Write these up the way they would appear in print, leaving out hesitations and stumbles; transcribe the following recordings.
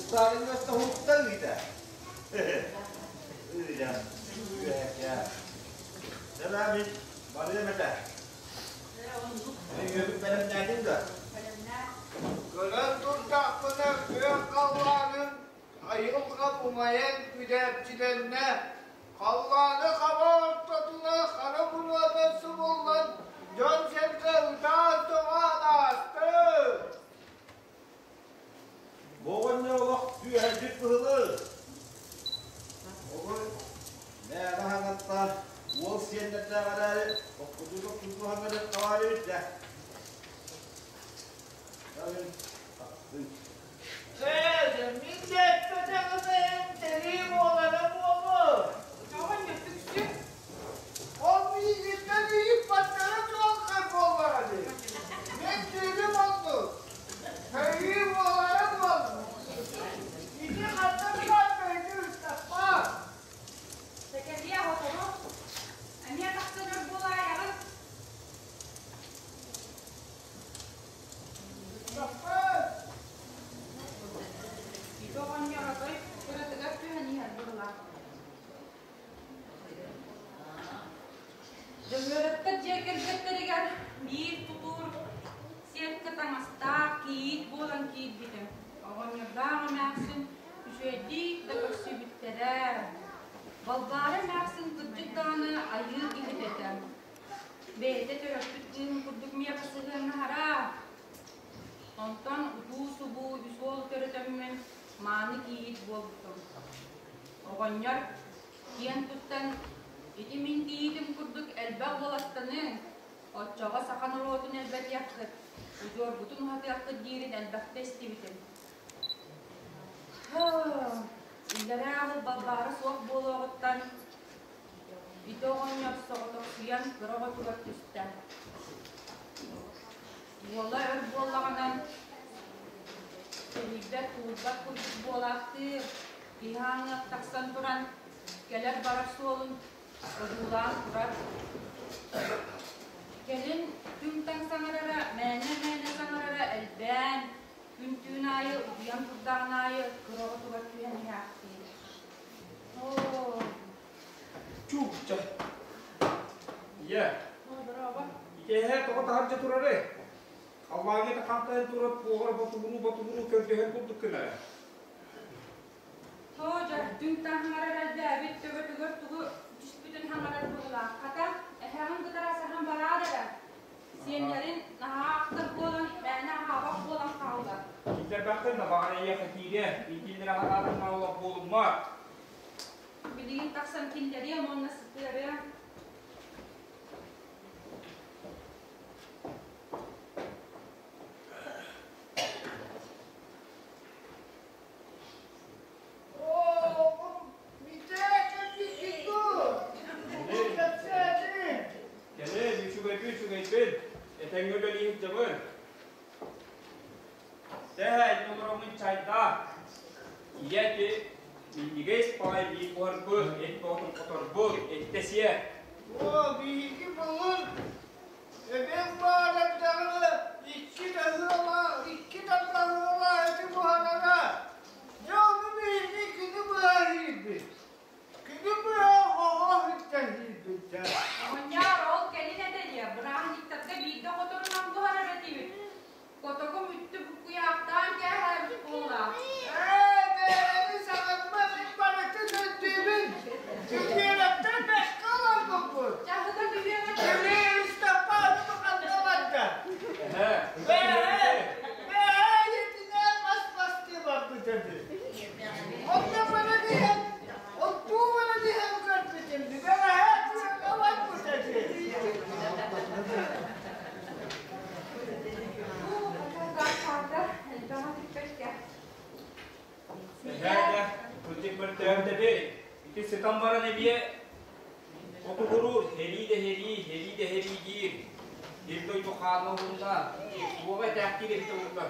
Ыстаалыҥҥа тоһуттан ыыта. Ыыдьа, үөһэкэ. Сэлээ мин барыам этэ. Өйүөбүт бэлэмнээтиҥ да? Көрөн турдахпына күөх халлааным айылҕа умайан күдээпчилэннэ. Халлааны хаба ортотуна хара буруота субуллан дьон-сэргэ ытаан-тоҕоон ааста. Бу оҕонньор олох түөһэрбит быһылы. Оҕо мээнэ хаҥатта уол сиэннэрдээх эрээри оккутуу-тохтуу хаҥатык табаар эбит дэ. Ээ, мин да эппэтэҕим сэрии буолара буолуо. Оҕонньор түксү. Ол миигиттэн ыйыппаттара чуолкай буоллаҕа дии. Мин түүлүм оннук. Сэрии буолара буолла. Ити ханна баар бэйти ыттахпа. Сэкэрийэ оҕотору эмиэ тахсан өр буолаайаҕын. Ыттахпыт. Ити оҕонньор отой кыратыгар түһэн иһэр быһылаах. Дьөгүөрэптэр дьиэ кэргэттэригэр биир тутуур сиэккэ таҥастаах кийиит буолан киирбитим. Оҕонньордоох эмээхсин үчүгэйдик да көрсүбүттэрэ. Балбаара эмээхсин кырдьык даҕаны айыы киһитэ этэ. Бэйэтэ төрөппүт кыыһын курдук миэхэ сыһыаннаһара. Онтон утуу-субуу үс уол төрөтөммүн мааны кийиит буолбутум. Оҕонньор киэн туттан ити мин кийиитим курдук элбэх уолаттаныҥ, оччоҕо саха норуотун элбэтиэххит, удьуоргутун уһатыаххыт диирин элбэхтэ истибитим. Иллэрээ аҕыл Балбаара суох буолуоҕуттан ити оҕонньор соҕотохсуйан кыра оҕотугар түстэ. Уола өр буоллаҕына тэһийбэт, тулуйбат курдук буолаахтыыр, киһи ааныах тахсан туран, кэлэр-барар суолун одуулаан турар. Кэлин түҥ-таҥ саҥарара, мээнэ-мээнэ саҥарара элбээн, күн-түүн аайы утуйан турдаҕын аайы кыра оҕотугар түһэн иһээхтиир. Оо, Чуучча. Ийэ. Дорообо. Итиэһэ тоҕо таһырдьа турарый? Халлааҥҥа да хантайан турар туоҕар ботугуруу-ботугуруу көрдөһөр курдук гынара. Тоо дьэ, түҥ-таҥ хаҥарар элбээбит төбөтүгэр тугу түспүтүн хаҥарар быһыылаах. Хата, эһэҕин кытары асаһан бараар эрэ. Сиэннэрин наһаа ахтар буолан, мээнэ аһаабат буолан хаалла. Киллэрбэххин да баҕар эйиэхэ киириэ, итиннэрэ хатаатыҥ олох буолумма. Билигин тахсан киллэриэм уонна сытыарыам. Оо, Митээ кэлбиккин дуу? Кэпсээтиҥ. Кэлин, үчүгэйбин, үчүгэйбин. Этэҥҥэ үлэлии сылдьабын. Тэһэ, олороммун чайдаа. Ийэ ити минньигэс баҕайы миин буһарбыт, эт боотун хоторбут, эттэ сиэ. Оо, биһиги былыр эбэм баар эрдэҕинэ икки таһыала, икки таһыала эти буһарара. Дьэ ону биһиги күнү быһа иһиирбит. Күнү быһа оҕо иһиттэн иһиирбиттэр. Оҕонньоор, ол кэлин этэ диэ, бырааһынньыктарга биирдэ хоторунан буһарар этибит. Котоку мүттү буккуйаахтаан кээһээбит буоллаах. Ээ, бэйэни саҥарба мин барытын өйдүүбүн. Сүтүөрэптэн бэскэ олорбуппут. Чаһыта түһүөҥэ Кини Ыстапааны ханна барда? Эһэ, Бэһэ, бэһэ ийэтинээн мас мастыы барбыт эбит. Онно баран иһэн, оттуу баран иһэн көрбүтүм, бэҕэһээ тыаҥа барбыт эбит. Эһээ, кырдьык мөлтөөн ити сытан баран эбиэ хотугуруур һэрии да һэрии, һэрии да һэрии диир. Сир дойду хаана уһунна, туоҕа этээхтиир эбитэ буолла.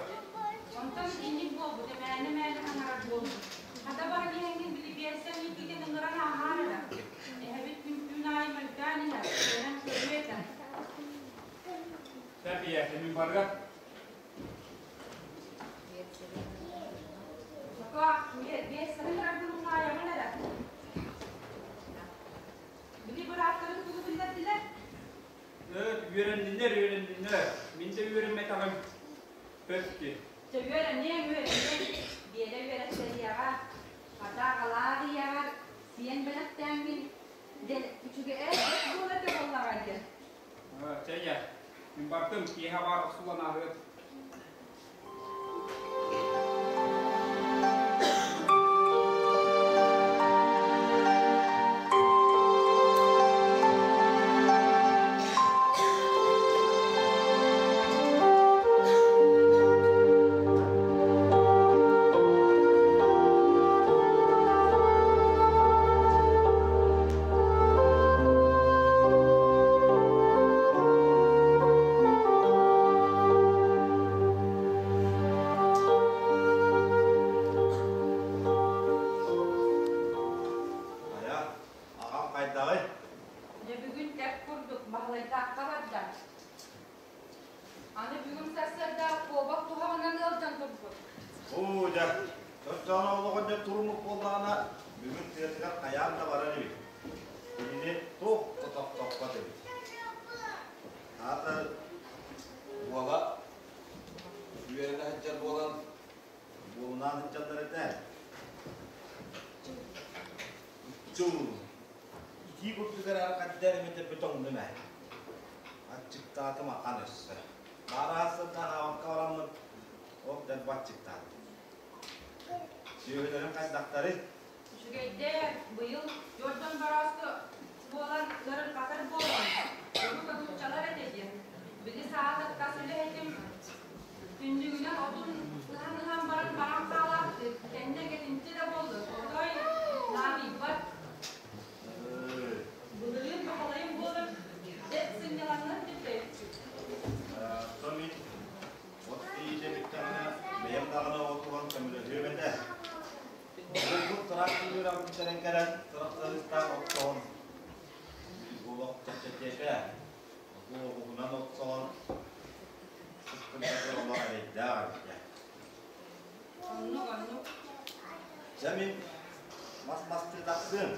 Онтон инник буолбут, мээнэ-мээнэ хаҥарар буолбут. Хата баран иһэҥҥин били биэрсэн ииппитин ыҥыран ааһаар эрэ. Эһэбит күн-түүн аайы мөлтөөн иһэр, кэлэн көрүө этэ. Сәпиэ, мин барга. Пока. Бүппэт дии. Чэ үөрэниэҥ, үөрэниэҥ, Биэрэ үөрэттэриэҕэ, хата аҕалаах ийэҕэр сиэн бэлэхтээҥҥин дьэ үчүгэй бэрт буолуо этэ буоллаҕа диэн. Чэ ийэ, мин бардым, киэһэ баар охсуллан ааһыам. Хайа, аҕам хайдаҕый? Дьэ бүгүн тэп курдук Баһылайдаахха барда. Аны бүгүн сарсыарда куобах туһаҕынан ыалдьан турбут. Оо, дьэ, соччоҕуна олоҕунньук туруммут буоллаҕына, бүгүн тыатыгар хайаан да барар эбит. Кинини туох да тохтоппот эбит. Аата уола үөрэнэ сылдьар буолан, буолунаан сылдьаллар этэ. Чуу, итии курдук эрэ хайда эрэ эмитэ тоҥнум ээ. Аччыктаатым ахан өссө. Баараа сылдьан аҕакка бараммыт, ол дэлби аччыктаатым. Сүөһүлэрим хайдахтарый? Үчүгэйдэр, быйыл Дьордон борооску буолан ыарырҕатар буолан, урут отуччалар этэ диэн. Били саатар тас үлэһитим түннүгүнэн отун ыһан-ыһан баран баран хаалаахтыыр, кэннэ кэтинчи да буоллун, отой наадыйбат. Былырыын Баһылайым буолан, дьэ сынньалаҥнан түппэйбит. Оттон мин от тиийдэ бүттэҕинэ, бэйэм даҕаны отуган көмөлөһүөм этэ. Булбут тыраахтыр үөрэҕин бүтэрэн кэлэн, тырахтарыыстаах оттоон, олох чэпчэтиэ этэ. Оҕуһунан отсоон, сыппыннаргар олох эрэйдээх эбит ээ. Оннук, оннук. Дьэ мин мас мастыы тахсыым.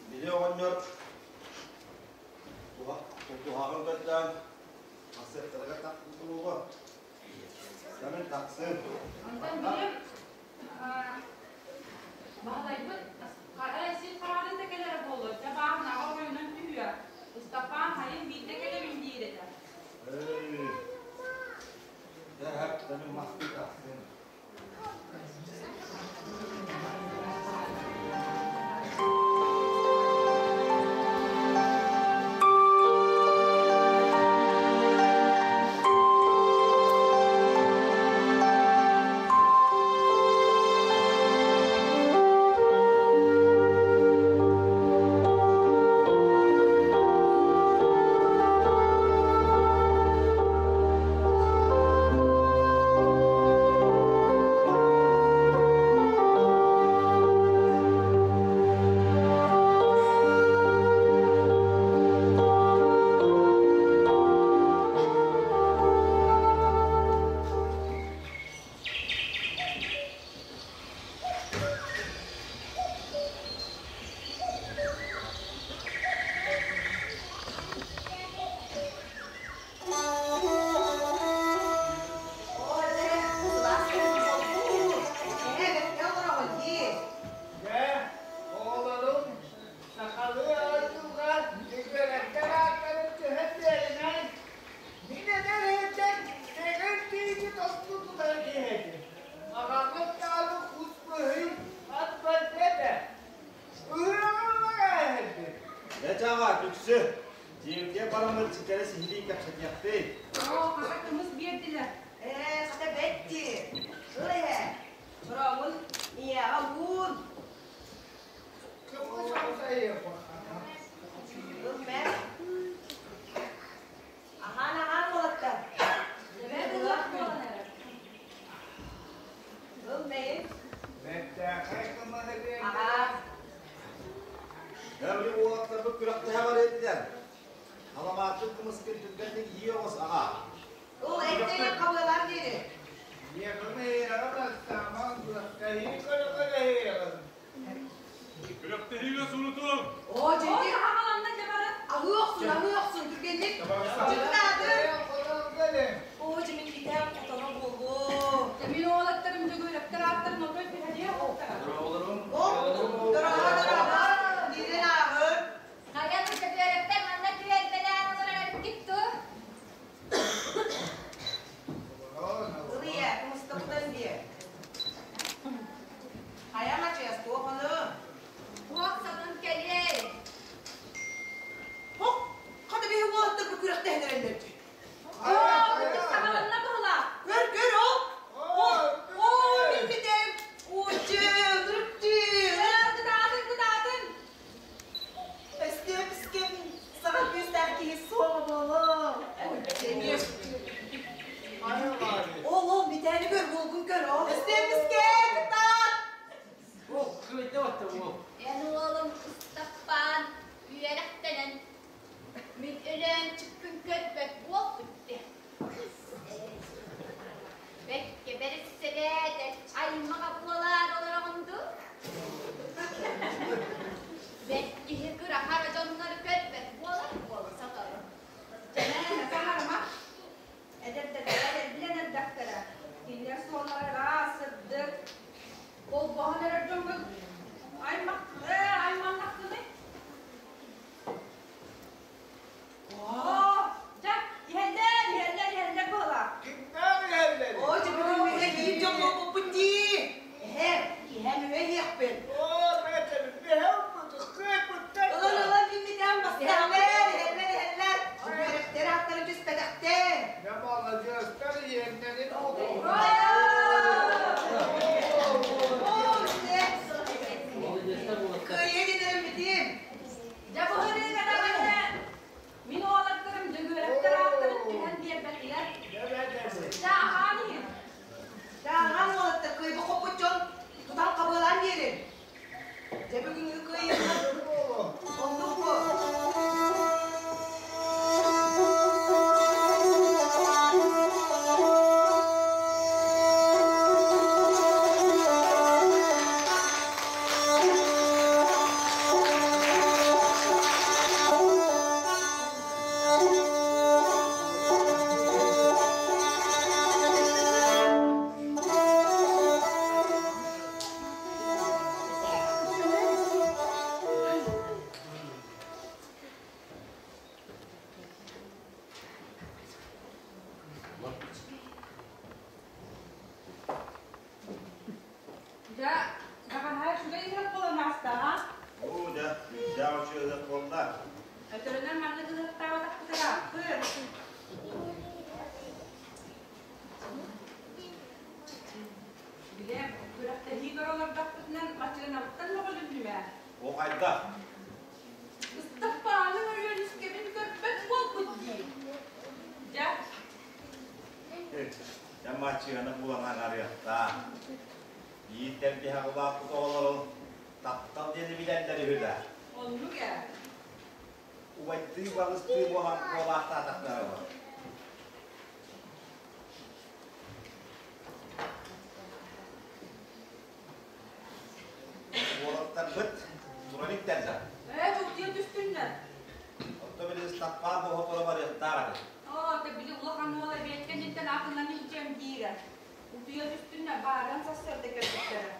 Били оҕонньор туһаҕын көрдөөн тахсыахтарыгар тахсыбыт буолуо. Дьэ мин тахсыым. Онтон били Баһылайбыт син хараҕын да кэлэрэ буолуо, дьэ бааһынаҕа оройунан түһүө, Ыстапаан хайын биирдэ кэлэбин диир этэ. Дьэ, дьэ мин мастыы тахсыым. Оо, дьэ, сылаас кэм буолбут. Эһэ, бэркэ олороҕун дии. Дьэ, оҕолорум сахалыы ойууга үгүөрэттэр ааттарын түһэн биэримэҥ. Мин эдэр иһиттэн кэҥэр тиити тосту тутар киһи этим. Аҕаҕыт даҕаны кус быһый ат барда этэ. Ыһыаҕы ыла Дьэ, чаҕа, түксү. Дьиэбитигэр бараммыт ситэри сиһилии кэпсэтиэхпит. Оо, хата кымыс биэрдилэр. Ээ, хата бэт дии. Ыл эһэ. Чороҥун ийэҕэ уун. Кымыс амсайыах Ыл мэ. Аһаан аһаан уолаттар. Дьэ, ыһыах буолан эрэр. Ыл мэйин. Бэртээхэй кымыһы Аһаа. биэрдилэр. Дьэ, били уолаттарбыт күрэхтэһэ барар этилэр. Халамааччыт кымыскын түргэнник иһии оҕус, аҕа. Ыл эттэйин хабыалаан диэри. Ийэҕин астаамаҥ күрэхтэһии көрө-көрө Күрэхтэһиигэ сурутуҥ! Оо, Оо, дьэ, хаһаҕаланна дьэ бары. аһыы охсун, аһыы охсун, түргэнник. Дьыктаатын. Хотон кэлин. Оо, суоллара ыраас, сырдык. Холбоһон эрэр дьоҥҥо аймах айманнахтыный? Оо, дьэ, иһэллэр, иһэллэр, иһэллэр быһыылаах. Кимнээх иһэллэр? Оо, дьэ бүгүн мүһэ биир дьон буолбуппут дии. Эһэ, киһэ мүһэ иһиэхпин. Оо, бэйэтэбин, мүһэ ылбыт, кыайбыттар. Ылан ылан миммитээн бастаамыр, иһэллэр, иһэллэр. Үөрэхтэр ааттарын түспэтэхтэр. Дьэ, маладьыастар иэннэрин Оо, Кыайыы диэн эрэммитим. Дьэ, быһырыыга даҕаны мин уолаттарым Дьөгүөрэптэр ааттарын түһэн биэрбэтилэр. Дьэ, аһаан иһин. Дьэ, аҕаан уолаттар кыайбы хоппут дьон тутан хабыалаан биэрин. Дьэ, бүгүҥҥү кыайыыбыт оннук бу. Дьэ, бэҕэһээ үчүгэй ыһыах буолан ааста, а? Оо, дьэ, үрдээх үчүгэй ыһыах буолла. Өтөрүнэн маннык ыһыахтаабатахпыт ырааппыт. Били, күрэхтэһии көрө олордохпутунан массыынабыттан мөҕүлүннүм ээ. О, хайдах? Ыстаппааны Өлүөнүскэбин көрбөт буолбут дии. Дьэ, Дьэ, массыынаны булан аҥарыахтаах. Биир тэлгэһэҕэ улааппыт оҕолору таптал диэни билэллэр үһү да. Оннук ээ. Убайдыы балыстыы буолан буолаахтаатахтара буолар. Уолаттарбыт туран иттэллэр. Ээ, тугутуйа түстүннэр. Отто били Ыстаппаан буоһа барыахтаах этэ. Оо, тэ били улахан уол эбиэккэ инниттэн атынан илдьэм диирэ. Утуйа түстүннэр, баарыан сарсыарда кэлбиттэрэ.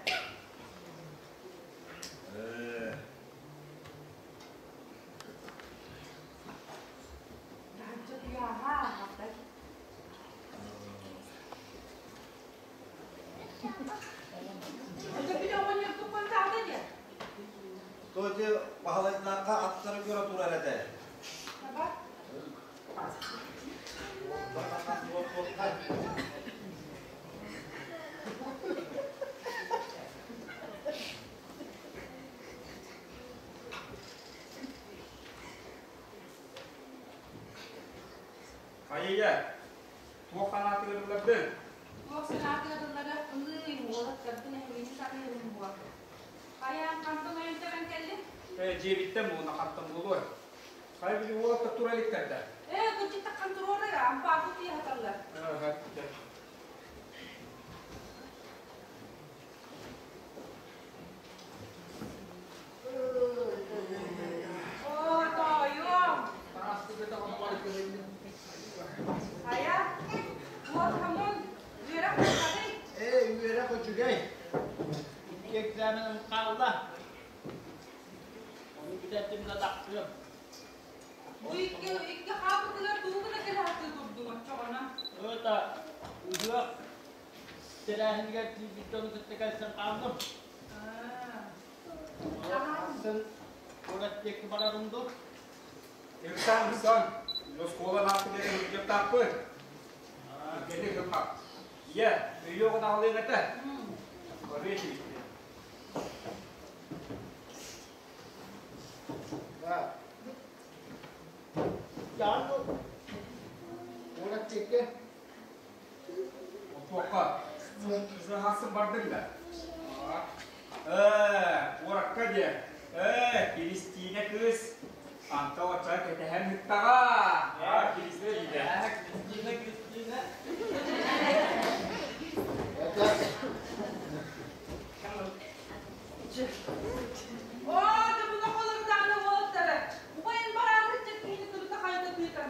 Ээ, Таһырдьа тыаһа аһатай. Ото били оҕонньордук хонтаата диэ. То ити Баһылайдаахха аттары көрө турар этэ. Таба. Хайыйа, туох санаатыгар ыллардыҥ? Туох санаатыгар ылларыахпыный, уолаттарбын эһигини саныырым буо. Хайаан хантан ойон тэбэн кэллиҥ? Ээ, дьиэбиттэн буолна хантан буолуой? Хайа били уолаттар тура иликтэр да? Ээ, кырдьыктаххан туруорар, ампаапы тыаһаталлар. Оо, тоойуом! Хайа, уол хомун, үөрэх хайдаҕый? Ээ, үөрэх үчүгэй. Икки экзаменым хаалла. Ону бүтэрдим да тахсыам. Бу икки, икки хаапытыгар тугу гына кэлэ сатыы турдуҥ оччоҕуна? Это ыһыах тэрээһинигэр тиийбит дьону кытта кэлсэн хааллым. Сын куорат диэки барарым дуу? Ыксаан, ыксаан, оскуола наахтыгар ыһыктаахпын. Кэлин гыммат. Ийэ, өйүөҕүн аҕалыаҥ этэ. Барыа этибит. Да. Яан куорат диэки. Отуохха, сыһасын бардыҥ да? Ээ, куоракка диэ. Ээ, Киристиинэ кыыс Анта оччоҕо кэтэһэн ыттаҕа. Аа, Киристиинэ. Кристина, Кристина. Это Оо, да буна холордааны уолаттары. Убайын бараан ыччат киһини турута хайда тыытан.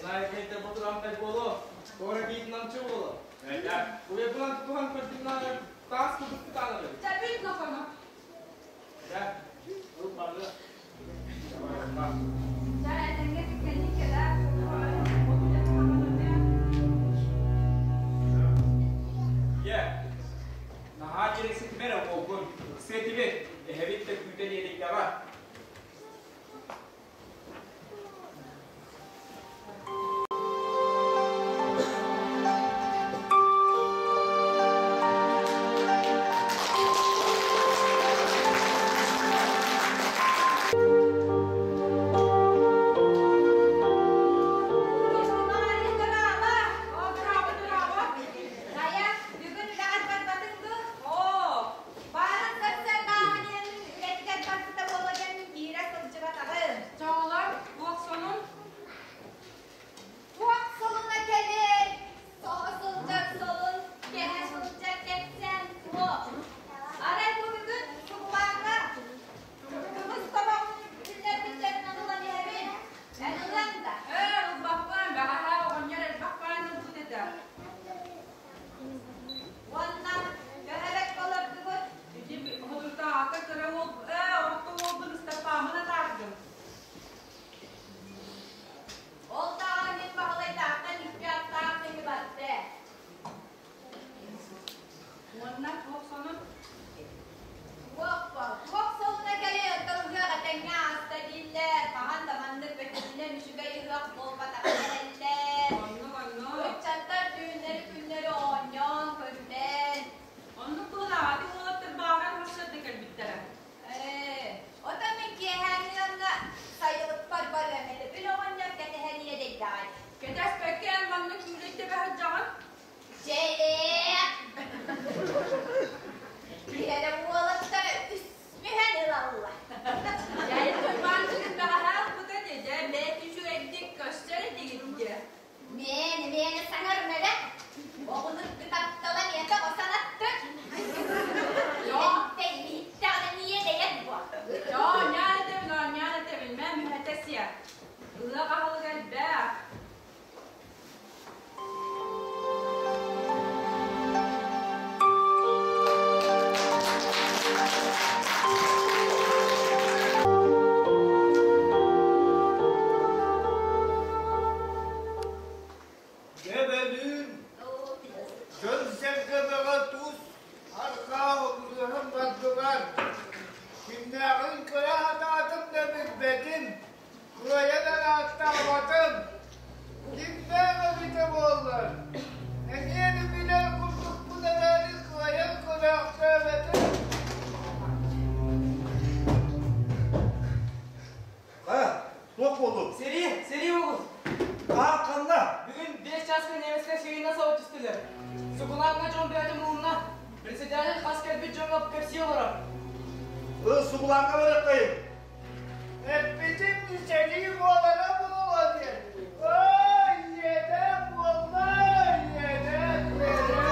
Знаете, это бутрам так было. Скоро видно чего. Это Уйабынан тутуһан көрдүм таас курдук тутаанабын. Чэ, бүт нохоно. Дьэ, ыл барыа. Чэ, этэҥҥэ түргэнник кэлээр. От үлэтэ хаҕаланыа. Ийэ, наһаа дьиэрэкситимэ эрэ уолгун. Ыксыа этибит, эһэбит да күүтэн иэдэйдэҕэ. О, браво, браво! Дайа, бүгүн үлэҕэр барбатыҥ дуо? О, Баарын сарсыардааҕы диэн үлэтигэр барбыта буолла диэн киирэ сылдьыбатаҕым. чоҕолор, туох сонун? Туох солуна кэлэр? Соһо сылдьар солун, кэһэ сылдьар кэпсээн суох. Арай бу бүгүн сугулааҥҥа кымыс тобоҕун үллэрбиттэринэн ылан иһэбин. Эн ылыаҥ да? Ээ, ылбаппын, бэҕэһээ оҕонньор элбэх баайын ылбыт этэ. Уонна төһө олордугут? Ити хотурдааҕыта кыра уол, ээ, орто уолбун Ыстапааммын атаардым. Ол даҕаны мин Баһылайдаахтан икки аттаах киһи барда. Уонна туох сонун? Туох туох солуна кэлэй оттон ыһыах этэҥҥэ ааста дииллэр. Хаһан да маннык бөтүнүнэн үчүгэй ыһыах буолбатаҕа дэнэллэр. Оннук, оннук. Ыччаттар түүннэри-күннэри оонньоон, көрүлээн. Оннук быһыылаах, ити уолаттар бааҕар сарсыарда кэлбиттэрэ. Ээ, оттон мин киэһээҥҥи ыамҥа сайылыкпар барыам этэ. Били оҕонньор кэтэһэн иэдэйдэҕэй. Кэтэспэккэ эн манна күүлэй тэбэ сылдьаҕын? Дьэ, киһи уолаттара үс мүһэн ылаллар. Дьэ, Уйбаанчыгын бэҕэһээ ылбыта дии, дьэ, бэйэ үчүгэйдик көрсөр этигит дии. Мээнэ, мээнэ саҥарым эрэ. Оҕунургу таптала миэтэ осанаттын. Дьоо, Иһиттэҕинэ иэдэйэр буо. дьоо, оонньоон этэбин, оонньоон этэбин, мэ мүһэтэ сиэ. Ыһыах аһылыга элбэх. Дьэбэлүүн дьон-сэргэ бөҕө тус арҕаа олуһун бардылар. Кимнээҕин көрө сатаатым да билбэтим, кыайан арааттаабатым. Кимнээх эбитэ буоллар, эмиэ да билэр курдукпун эрээри кыайан көрөөхтөөбөтүм. Ха, туох буоллуҥ? Сэрии, сэрии буолбут. Хаһан ханна? Бүгүн 5 чааска немецкэй сирийинэн саба түстүлэр. Сугулааҥҥа дьон бэйэтин муһунна. Председатель хас кэлбит дьоҥҥо кэпсии олорор. Ыы, сугулааҥҥа барыаххайын. Эппитим сэрии буолара буолуо диэн. Ой, ийэтэ буолла, ийэтэ, ийэтэ.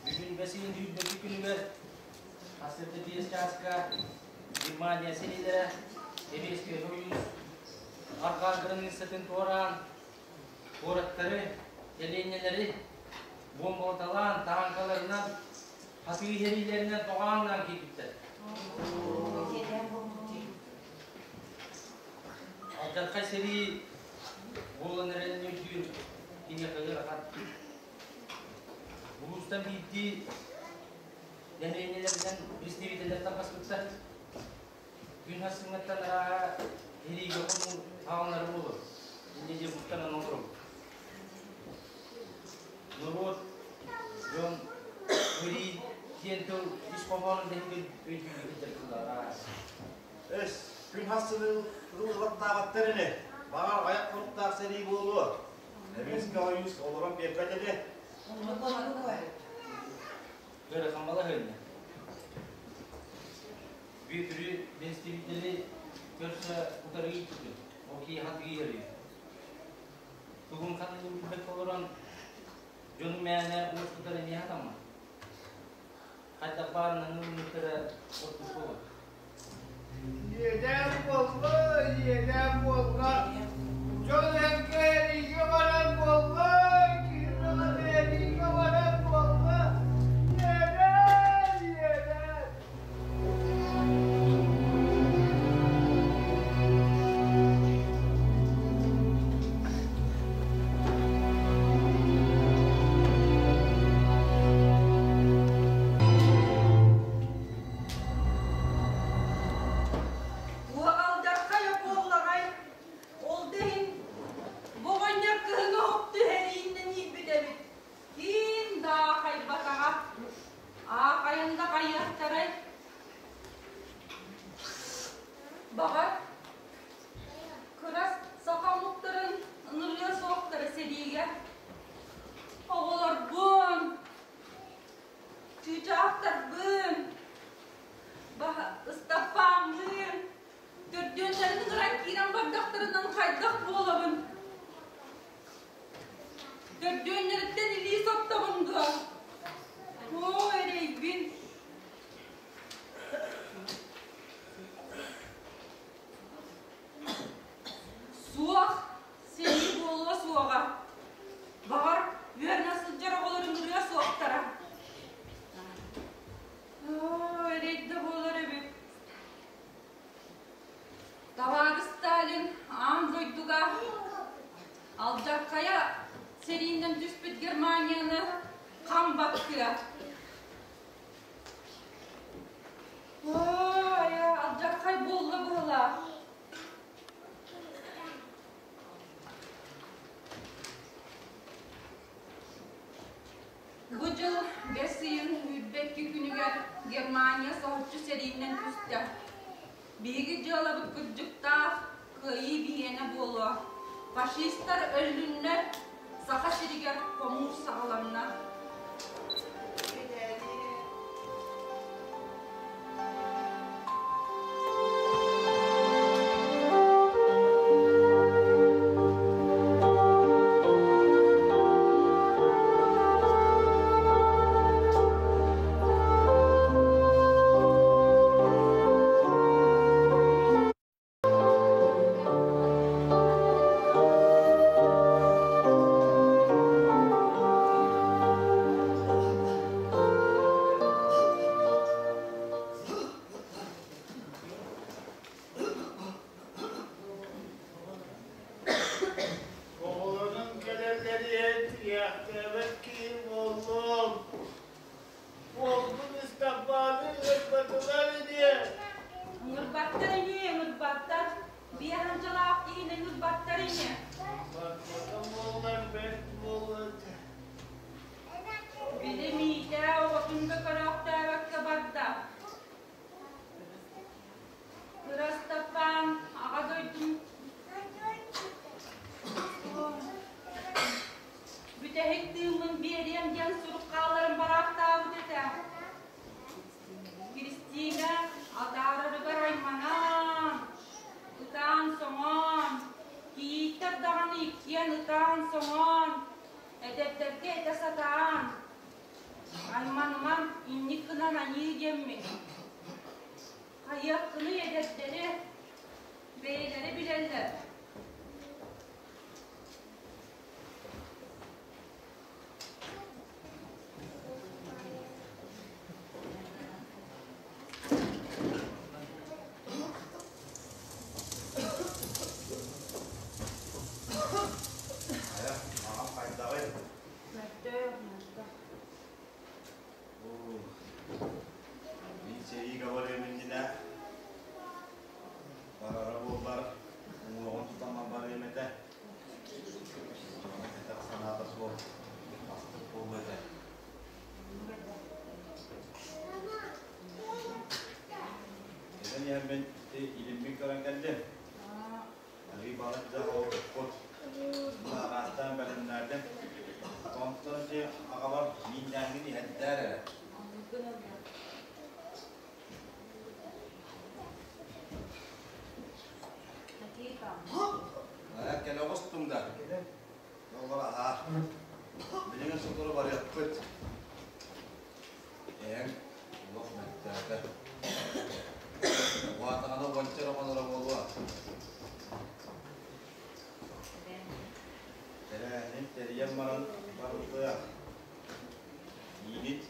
Бүгүн бэсиһин сүүрбэкки күнүгэр сарсыарда 5 чааска Германия сэриилэрэ Сэбиэскэй Союз арҕаа границатын туораан куораттары, сэлиэнньэлэри буомбалаталаан, тааҥкаларынан, хатыы сэриилэринэн тоҕооннаан киирбиттэр. Алдьархай сэрии буолан эрэрин өйдүүр киниэхэ ыарахан. Улуустан биирдии нэһилиэнньэлэринэн представителлэртэн хаспыттар. Күн сарсыҥҥыттан арааһа сэриигэ хонуу хаалынары буолуо. Инньэ диэн куттанан олоробут. Норуот, дьон сэрии диэн тыл ис хоһоонун да иһигэр өйдүүргэ сылдьар тыллар араас. Эс, күн хасыны ыллаттаабаттар ини. Баҕар, айах хоруктаах сэрии буолуо. Эмискэ ойуус олорон биэрбэт этэ. Ыарахан балаһыанньа. Бүөтүрү бэстибитэли көрсө утары ыыппытым. Ол киһи хатыгыйарый. Тугун ханныгын билбэккэ олорон, дьону мээнэ уоскутар эмиэ хатаммат. Хайдах баарынан ылыммыттара ордук буолар. Иэдээн буолла, иэдээн буолла, дьон эргэ эриигэ барар буолла, киһи бөҕө эриигэ барар буолла, иэдээн, иэдээн. Туох алдьархайа буоллаҕай, ол да иһин бу оҕонньор кыһыҥҥы оһох түһэрииннэн иирбит эбит. Ким да аахайбатаҕа. Аахайан да хайыахтарай? Баҕар, кыра саха омуктарын ыҥырыа суохтара сэриигэ. Оҕолорбун, чыычаахтарбын, Ыстаппааммыын, төрдүөннэрин ыҥыран киирэн бардахтарынан хайдах буолабын? Төрдүөннэриттэн илии соттобун дуо? Оо, эрэйбин! Суох, сэрии буолуо суоҕа. Баҕар, үөрэнэ сылдьар оҕолорун ырыа суохтара. Оо, эрэй да буолар эбит. Табаарыс Сталин аан дойдуга алдьархайа сэриинэн түспүт Германияны хам баттыа. Ой, алдьархай буолла быһылаах. Бу дьыл бэс ыйын 22 күнүгэр Германия соһуччу сэриинэн түстэ. Биһиги дьыалабыт кырдьыктаах, кыайыы биһиэнэ буолуо. Фашистар өллүннэр, Саха сиригэр хомуур саҕаланна. Оҕолорун кэлэллэригэр тиийээхтээбэт киһи буоллум. Уолбун Ыстапааны ыҥырбатылар ини. Ыҥырбаттар ини, ыҥырбаттар. Биэһанчалаах киһини ыҥырбаттар ини. Барбатым буоллар бэрт буолуо этэ. Били Миитээ оҕотун да көрөөхтөөбөккө барда. Кыра Ыстапаан аҕа дойдун Бүтэһик тыыммын биэриэм диэн сурук хаалларан бараахтаабыт этэ. Кристина атаарарыгар айманан, ытаан-соҥоон, кийииттэр даҕаны иккиэн ытаан-соҥоон, эдэрдэргэ этэ сатаан, айманымаҥ, инник гынан аньыы диэммин. Хайыаххыный эдэрдэри, бэйэлэрэ билэллэр. Хайа, аҕам хайдаҕый? Мөлтөх, мөлтөх. Мин сэриигэ барыам иннинэ барара буоллар уҥуоҕун тутан барыам этэ. Кэтэх санаата суох астык буолуо этэ. Эдэн иһэммин илиммин көрөн кэллим. Арыы. балачча оҕотуппут. Араастаан бэлэмнээтим. Онтон ити аҕабар мииннээҥҥин иһэрдээр эрэ. Кэлэ оҕустуҥ да? Оҕолор аһаа. Билигин сотору барыахпыт. Эһэҥ олох мөлтөөтө. Уһаатаҕына уонча эрэ хоноро буолуо. Тэрээһинин тэрийэн баран барбытыа. Иинит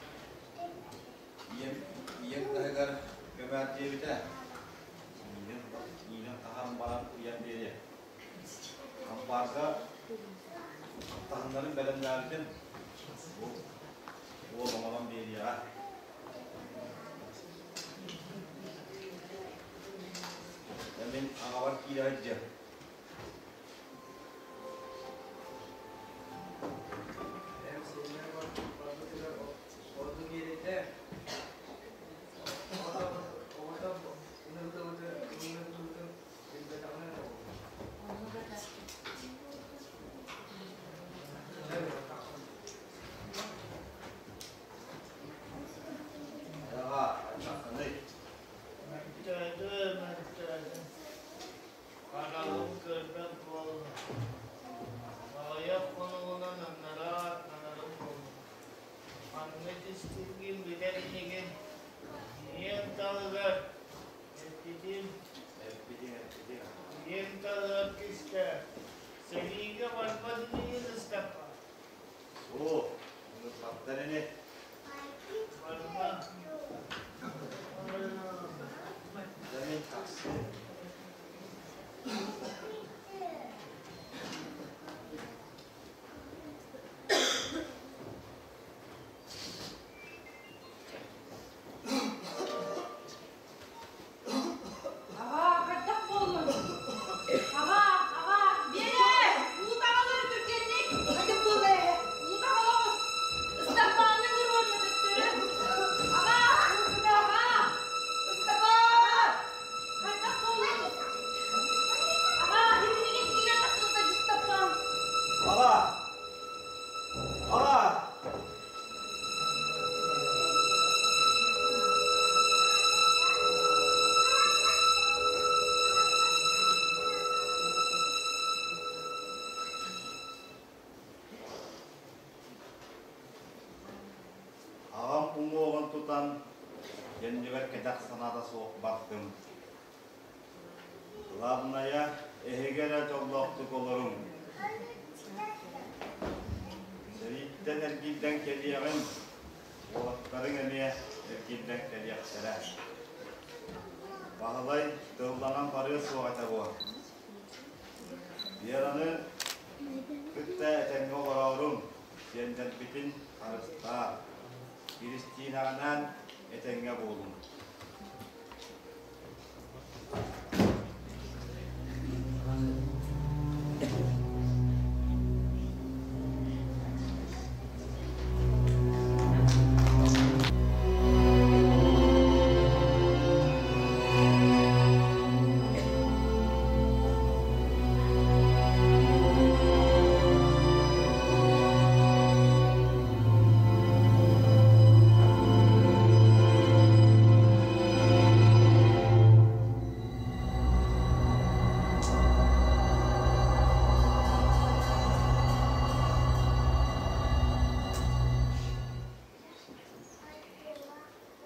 ийэм ийэм таһыгар көмөөр диэбитэ. Иинин иинин хаһан баран ыйан биэриэ. Ампаарга таһыннарын бэлэмнээбитим. Бу уол оҥорон биэриэҕэ. Мин аҕабар киирэ сылдьыам. Эм сиэннэр барбытыгар ордук иэрэтэ. Оҕото ынырытыбытын билбэтэҕинэ Аҕа, хайдаххыный? Мөлтөөтүм, мөлтөөтүм. Хараҕым көрбөт буолла. Аҕыйах хонугунан анараа аттанарым буолла. Ханна түстүүргүн билэр инигин. Ийэм талыгар эппитим. Эппитиҥ, эппитиҥ. Ийэм талыгар түстэ. Сэриигэ барбат инигин ыстаппа. Суох, ыҥырбаттар ини. Барба. Дьэ мин тахсыым. Аҕаа, хайдах буоллуҥ? Аҕаа, аҕаа, Биэрэ! Уу таҕалары түргэнник! Хайдах буолла эһэ? Уу таҕала оҕус! Ыстапааны ыҥыруонна төттөрү! Аҕаа! Аҕаа! Ыстапаан! Хайдах буоллуҥ? Аҕаа, иһимнигин киирэн тахсыбыта Ыстапаан! Аҕаа! Аҕаа! Аҕам уҥуоҕун тутан, кэннибэр кэтэх санаата суох бардым. Главнайа, эһиги эрэ дьоллоохтук олоруҥ. Сэрииттэн эргиллэн кэлиэҕиҥ, уолаттарыҥ эмиэ эргиллэн кэлиэхтэрэ. Баһылай тылланан барыа суох этэ буо. Вераны кытта этэҥҥэ олорооруҥ, сиэннэрбитин харыстаа. Киристиинэҕинээн этэҥҥэ буолуҥ.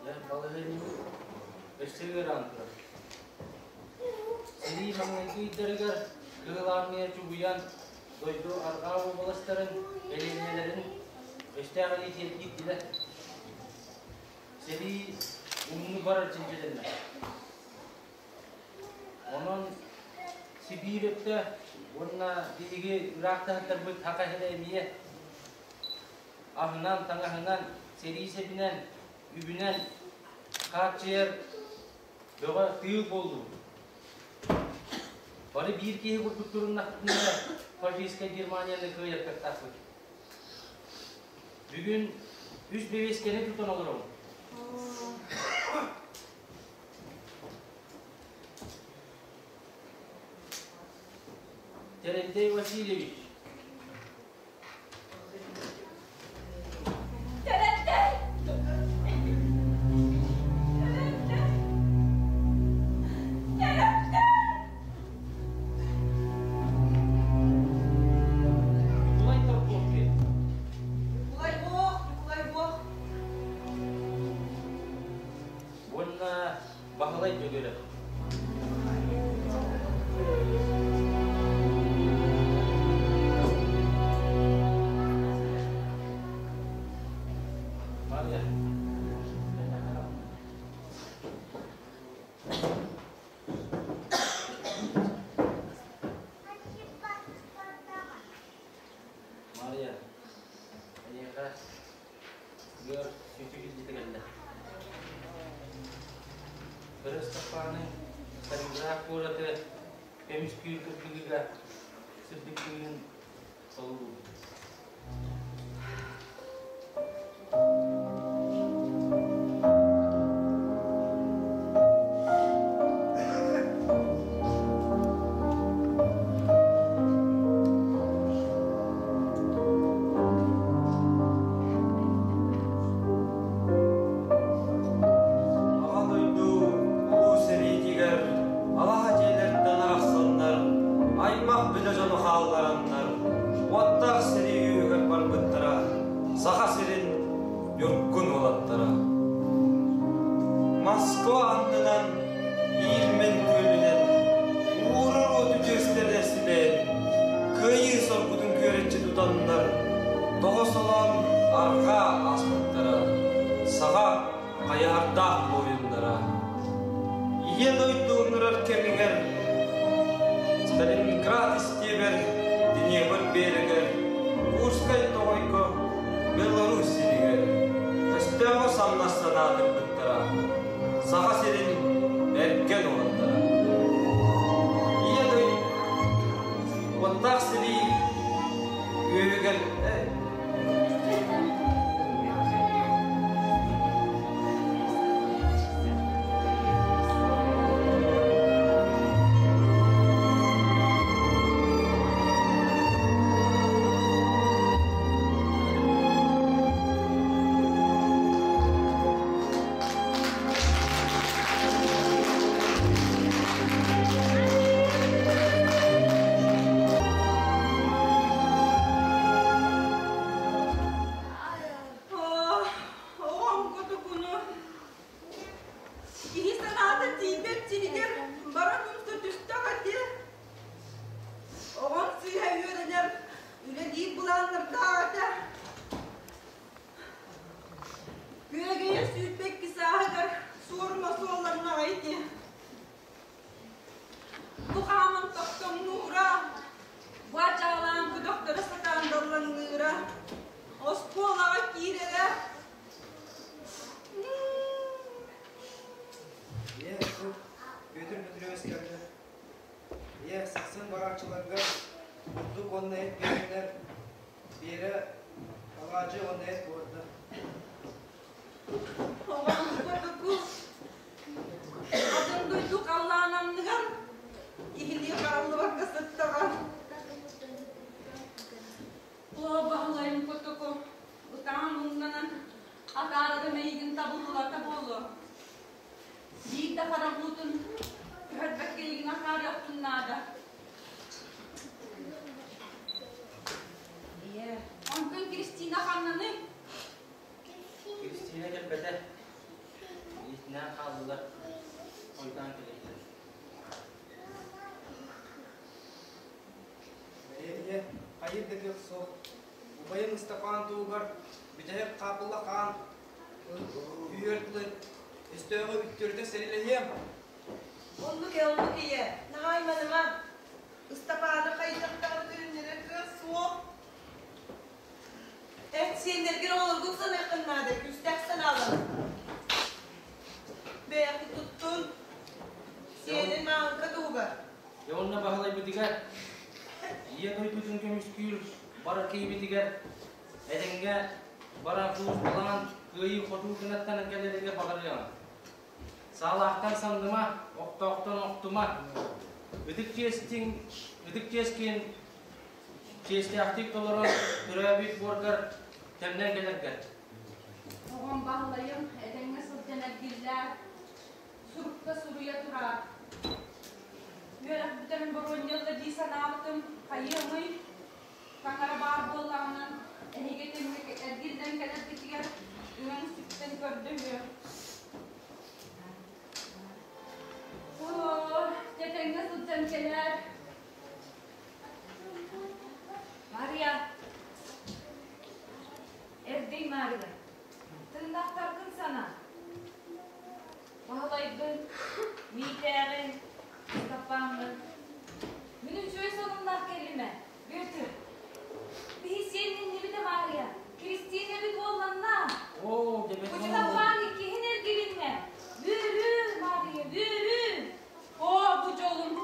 Дьэ, балаһыанньабыт өссө ыараан турар. Сэрии маҥнайгы ыйдарыгар Кыһыл Аармыйа чугуйан дойду арҕаа уобаластарын бэлиэнньэлэрин өстөөх илиитигэр киирдилэр. Сэрии уһуннук барар чинчилэннэ. Онон Сибиир өттө уонна биһиги ыраахтаһыттарбыт Саха сирэ эмиэ аһынан, таҥаһынан, сэрии сэбинэн, үбүнэн хааччыйар бөҕө тыыл буоллубут. Бары биир киһи курдук туруннахпытына эрэ фашистскай Германияны кыайар кыахтаахпыт. Бүгүн үс бэбиэскэни тутан олоробун. Терентей Васильевич. Терентей! Терентей! Терентей! Николай Тарковский. Николай Бог, Николай Бог. Уонна Баһылай Дьөгүөрэп. Мария. Мария, эйиэхэ ыар сүтүк илдьитэ кэллэ. Кыра Ыстапааны Сталинград куораты көмүскүүр кыргыһыыга сырдык тыынын солуулуубут. Аҕа дойду Улуу сэриитигэр алаһа дьиэлэртэн арахсаннар, аймах билэ дьону хааллараннар, уоттаах сэрии үөһүгэр барбыттара, Саха сирин ньургун уолаттара. Москва аннынан Иирмэн күөлүнэн уурар уоту түөстэрэ силээн, кыайыы соргутун күөрэччи тутаннар, тоҕо солоон арҕаа ааспыттара, саха хайыһардаах буойуннара. Ийэ дойду ыҥырар кэмигэр Сталинград истиэбэр Днепр биэрэгэр, Курскай тоҕойго Беларусь сиригэр өстөөҕү самнарсан аатырбыттара, Саха сирин бэргэн уолаттара. Ийэ дойду уоттаах сэрии үөһүгэр Оҕом котокуну киһи санаата тиийбэт сиригэр баран умса түстэх этэ. Оҕом сыыһа үөрэнэр, үлэлиир былааннардаах этэ. Күөгэйэ сүүрбэкки сааһыгар суорума суолланнаҕа ити. Бу хааман тохтоҥнуура, бу ачаалаан көтөхтөрө сатаан даллаҥныыра, оскуолаҕа киирэрэ. Ийэ, Петр Петрович кэллэ. Ийэ, сахсын барааччыларга бурдук уонна эт биэрэннэр, Биэрэ алаадьы уонна эт буорда. Оҕом котоку атын дойду халлаан анныгар киһилии хараллыбакка сыттаҕа. Оо, Баһылайым котоку, ытаан муҥнанан атаарарым эйигин табыллыбата буолуо. Биир да харах уутун түһэрбэккэ эйигин атаарыахпын наада. Ийэ. Онтон Кристина ханнаный? Кристина кэлбэтэ. Илиитинээн хааллылар. Хойутаан кэлиилэр. Ийэ, хайыр да кыах суох. Убайым Ыстапаан туһугар бүтэһик хаапылла хаан үһүөр дылы өстөөҕү үттүрүтэ сэрилэһиэм. Оннук ээ, оннук ийэ. Наһаа айманыма. Ыстапааны хайдахтаҕына төнүннэрэр кыах суох. Эн сиэннэргин оҕолоргун саныаххын наада, күүстээх санаалан. Бэйэҕин туттун. Сиэнин мааҥка туһугар. Дьэ уонна Баһылайбытыгар Ийэ дойдутун көмүскүүр бары киһибитигэр этэҥҥэ баран сулууспалаан кыайыы-хотуу кынаттанан кэлэригэр баҕарыаҕыҥ. Саалаахтан самныма, охтоохтон охтума. Ытык чиэстиҥ, ытык чиэскин чиэстээхтик толорон төрөөбүт буоргар төннөн кэлэргэр. Оҕом Баһылайым этэҥҥэ сылдьан эргиллээр, сурукта суруйа тураар. Үөрэх бүтэрин боруонньалла дии санаабытым, хайыамый? Таҥара баар буоллаҕынан, эһиги итинник эргиллэн кэлэргитигэр үҥэн-сүктэн көрдөһүөм. Оо, тэтэҥҥэ сылдьан кэлээр. Мария, эрдий Мария, тыыннаахтаргын санаа. Баһылайгын, Миитээҕин, Ыстапааҥҥын. Мин үчүгэй сонуннаах кэллим ээ, Бүөтүр. Биһи сиэнниннибит Маарыйа, Киристиинэбит уолланна. Оо, дьэ Учутаппаан иккиһин эргилиннэ. Үөрүү, Маарыйа, үөрүү! Оо, бу дьолум!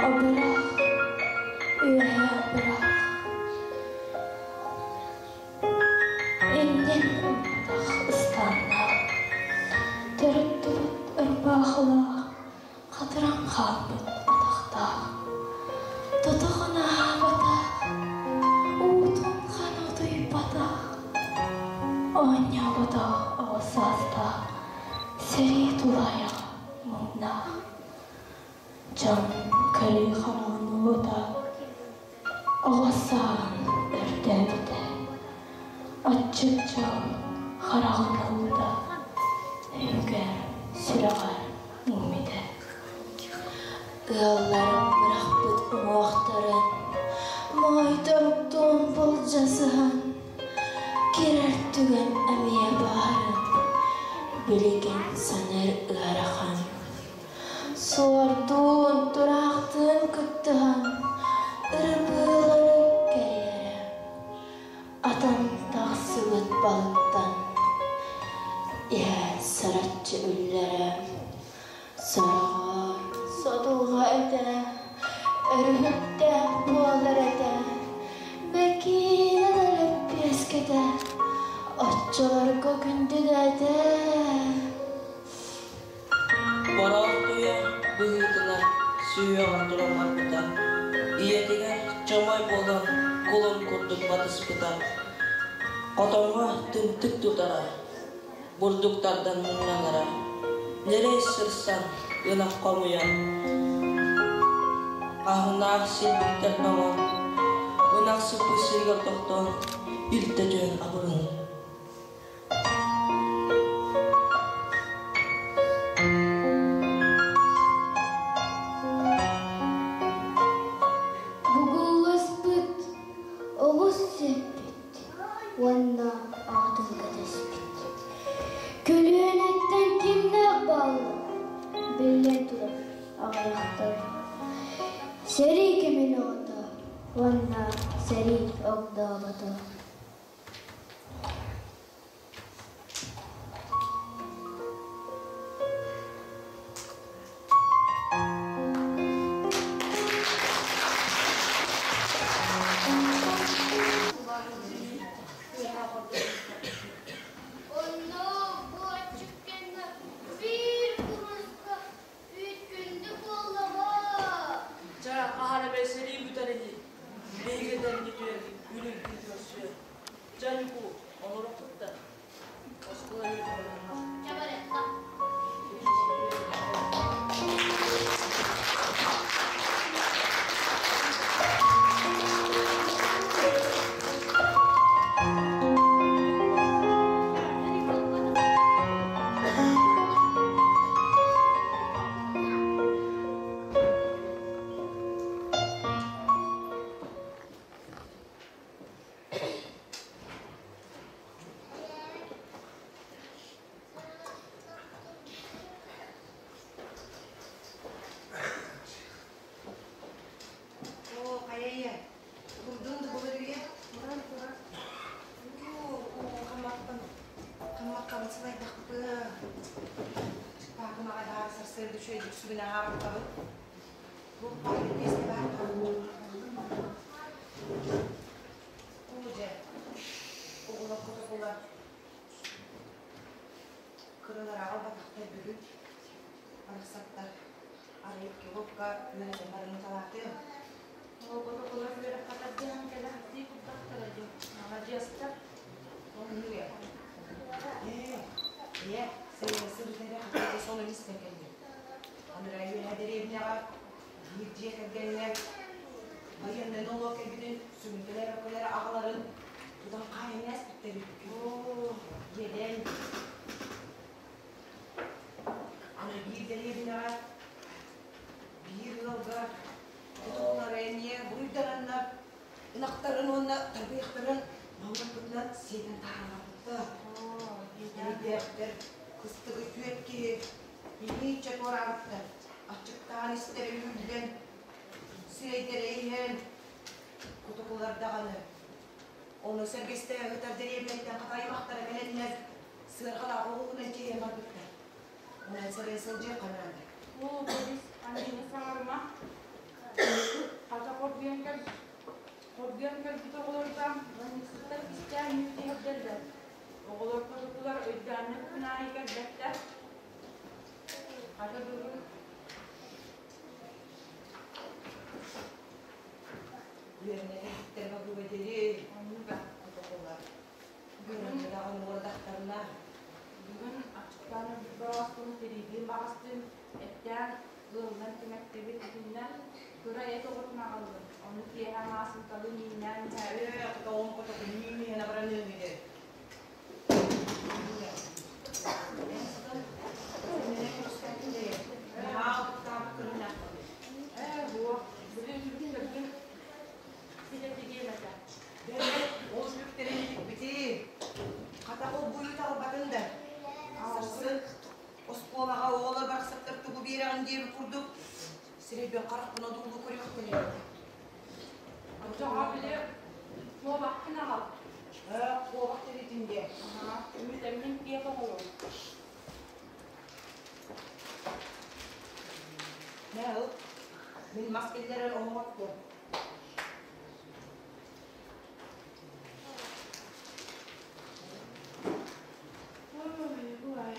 Абырах, үөһэ абырах, иннин умнах ыстааннаах, төрүттүбүт ырбаахылаах, хатыран хаалбыт атахтаах, тотоҕун аһаабатах, уутун хана утуйбатах, оонньооботох оҕо саастаах, сэрии тулаайах муҥнаах, дьон көрүү хараҕын уута оҕо сааһын өртөөбүтэ, аччык дьол хараҕын уута өйүгэр, сүрэҕэр иҥмитэ. Ыалларым бырахпыт уҥуохтарын моойторуктуун былдьасыһан, кирэр түгэн эмиэ баарын билигин саныыр ыарахан. Суордуун, тураахтыын кыттыһан ырыбыылары кэрийэрэ, атан тахсыбыт балыктан иһэ сараччы үллэрэ. Сороҕор содулга этэ, өрүһүктээх буолар этэ, бэкиинэн лэппиэскэтэ, оччолорго күндүгэ этэ. Бороохтуйа быһыытынан сүһүөҕэр туран барбыта, ийэтигэр чомой буолан кулун курдук батыспыта, хотоҥҥо тымтык тутара, бурдуктардан муҥнанара, ньирэй сырсан, ынах хомуйан, хаһыҥнаах силбиктэр тоҥон, ынах сыппыт сиригэр тохтоон, илтэ түһэн абырын. Бугулласпыт, оҕус сиэппит уонна аҕатын кэтэспит. Көлүөнэттэн кимнээх бааллар? Биллэн турар, аҕыйахтар. Сэрии кэмин оҕото уонна сэрии огдообото. Онно бу аччык кэннэ биир куруска үүт күндү буоллаҕа. Чэ, хаһан эмэ сэрии бүтэр ини. Биһиги дэргитиэр үрүҥ күн көрсүө. Аҕалабын. Туох баар лэппиэскэ баар дуо? Уу дьэ, оҕолор котокулар кыралар аҕалбатахтар бүгүн. Барахсаттар арай килокка үөрэтэн баран талаатыам. Ол котокулар үөрэххэ тардыһан кэлэ сатыы курдаттара дии. Маладьыастар. Оннуга. Ээ, ийэ, сырыта эрэ хатыыга сонун истэн кэллим. Анараа үөһэ дэриэбинэҕэ биир дьиэ кэргэҥҥэ байыаннай нолуок кэлбитин сүгүнтэлэр аҕаларын тутан хаайан ээспиттэр үһү. Иэдээн. Аны биир дэриэбинэҕэ биир ыалга тутуллара эмиэ буруйдананнар ынахтарын уонна тарбыйахтарын маҥнайгытынан сиэтэн таһаарбыттар. Эрэйдээхтэр кыстыгы түөрт киһи илииччэ туораабыттар. Аччыктаан истэрэ үүллэн, сирэйдэрэ иһэн, кутукулар даҕаны. Ону сэргэстэһэ ыытар дэриэбинэттэн хата аймахтара кэлэннэр сыарҕалаах оҕуһунан тиэйэн барбыттар. Онон сэрэн сылдьыахха наада. Оо, Борис, аньыыны саҥарыма. Хата хоргуйан кэл хоргуйан кэлбит оҕолорго ыанньыксыттар кистээн үүт иһэрдэллэр. Оҕолор хотукулар өйдөөннөр күн аайы кэлбэттэр. Хата бүгүн Үөрэнэ кэлбиттэр бабыыба дири. Оннуга. Хотокулар. Бүгүн Даҕаны уордахтарына. Бүгүн аччыктаан өлбүт борооспун тириибин баҕастыын эттээн ыалынан түҥэттибит итиннэ кыра эт оҕотун аҕаллым. Ону киэһэ маасыҥкалыы мииннээн иһээбит. Ээ, хотоҕум хотоку миин иһэн абаран ыаҥыйар. Эн сытан сэмэнэ көмүскээтин дайа. Наһаа утуктаабыт көрүҥнээххин. Ээ, буо, били үтүктэргин ситэ тигиэм этэ. Бэйэ ол үтүктэрин үтүкпүтүй. Хата ол буйу талбатын да. Сарсын оскуолаҕа оҕолор барахсаттар тугу биэрэҕин диэбит курдук сирэйбин харахпын одуулуу көрүөхтэрэ этэ. Оччоҕо били куобаххын аҕал. Ээ, куобах тириитин диэ. Аһаа, үүтэммин киэп оҕолор. Мэ ыл, мин мас киллэрэн оһоҕоттуом. Ой, ой.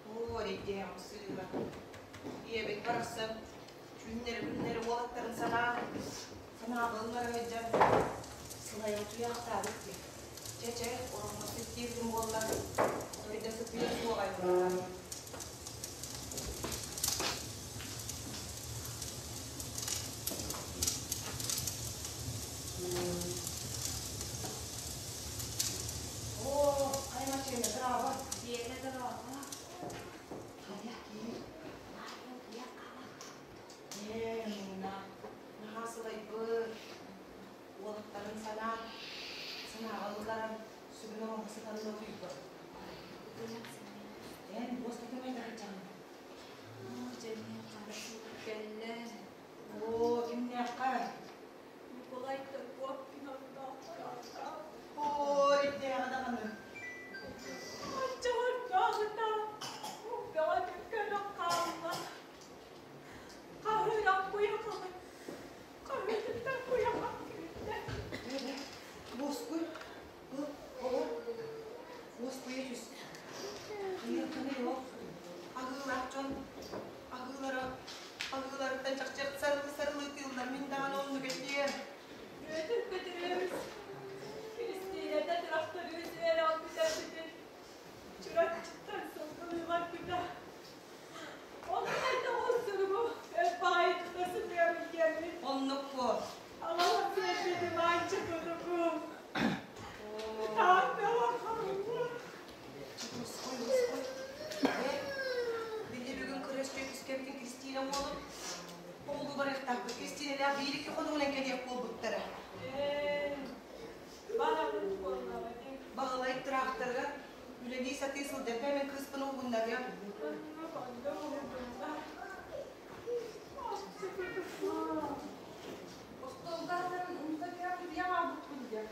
Оо, эрэйдээх сыыла. Ийэбит барахсан түүннэри-күннэри уолаттарын санаан, санаабыллара сылдьан сылайан утуйаахтаабыт дии. Чэ-чэ, ороҥҥо сыттыыргын буолла, тойда сытыа суоҕай буоллар. Оо, хайа машина дорообо. Дьиэтэ дорообо. Хайа киир. Ээ, муҥна. Наһаа сылайбыт. Уолаттарын санаан, санааҕа ылларан, сүгүн оҥоһо сытан да утуйбат. Эн буостатын айдарычаҕын. Дьэ, хара сурук кэллэ. Оо, кимнээххэ? Ньукулай Торговкин оннооххо. Оо, эрдээҕи даҕаны. Оччоҕордооҕута бөҕөтүк көрөн хаалла. Хаһыыран куйахабын, хаһыытыттан куйахам күүттэ. Уоскуй, ыл, олор. Уоскуйа түс. Хайыаххыный ол? Аһыылаах дьон аһыылара аһыыларыттан чахчы сарылыы-сарылыы тыыллар. Мин даҕаны оннук этиэм. Бүөтүр Петрович Кристиинэтэ тырахтарыыс үөрэҕин бүтэрбитин Чурапчыттан сылгылыы барбыта. Ону хайдах ол суругу өр баҕайы тута сытыамый диэммин. Оннук буо. Аҕалан биэрбитим аанча курдуку. Ытаан бөҕө хаалла. Уоскуй, уоскуй. Ээ, били бүгүн кырыас түөкүскэбитин Кристина уолун оҕолуу барыахтаахпыт. Кристиналаах биир-икки хонугунан кэлиэх буолбуттара. Ээ, барабыт буоллаҕа дии. Баһылай тыраахтарыгар үлэлии сатыы сылдьар мин кыыспын уһугуннарыам. Оннук онно уһугунна. Остуолга сытарын умса түһэн утуйан хаалбыппын дии.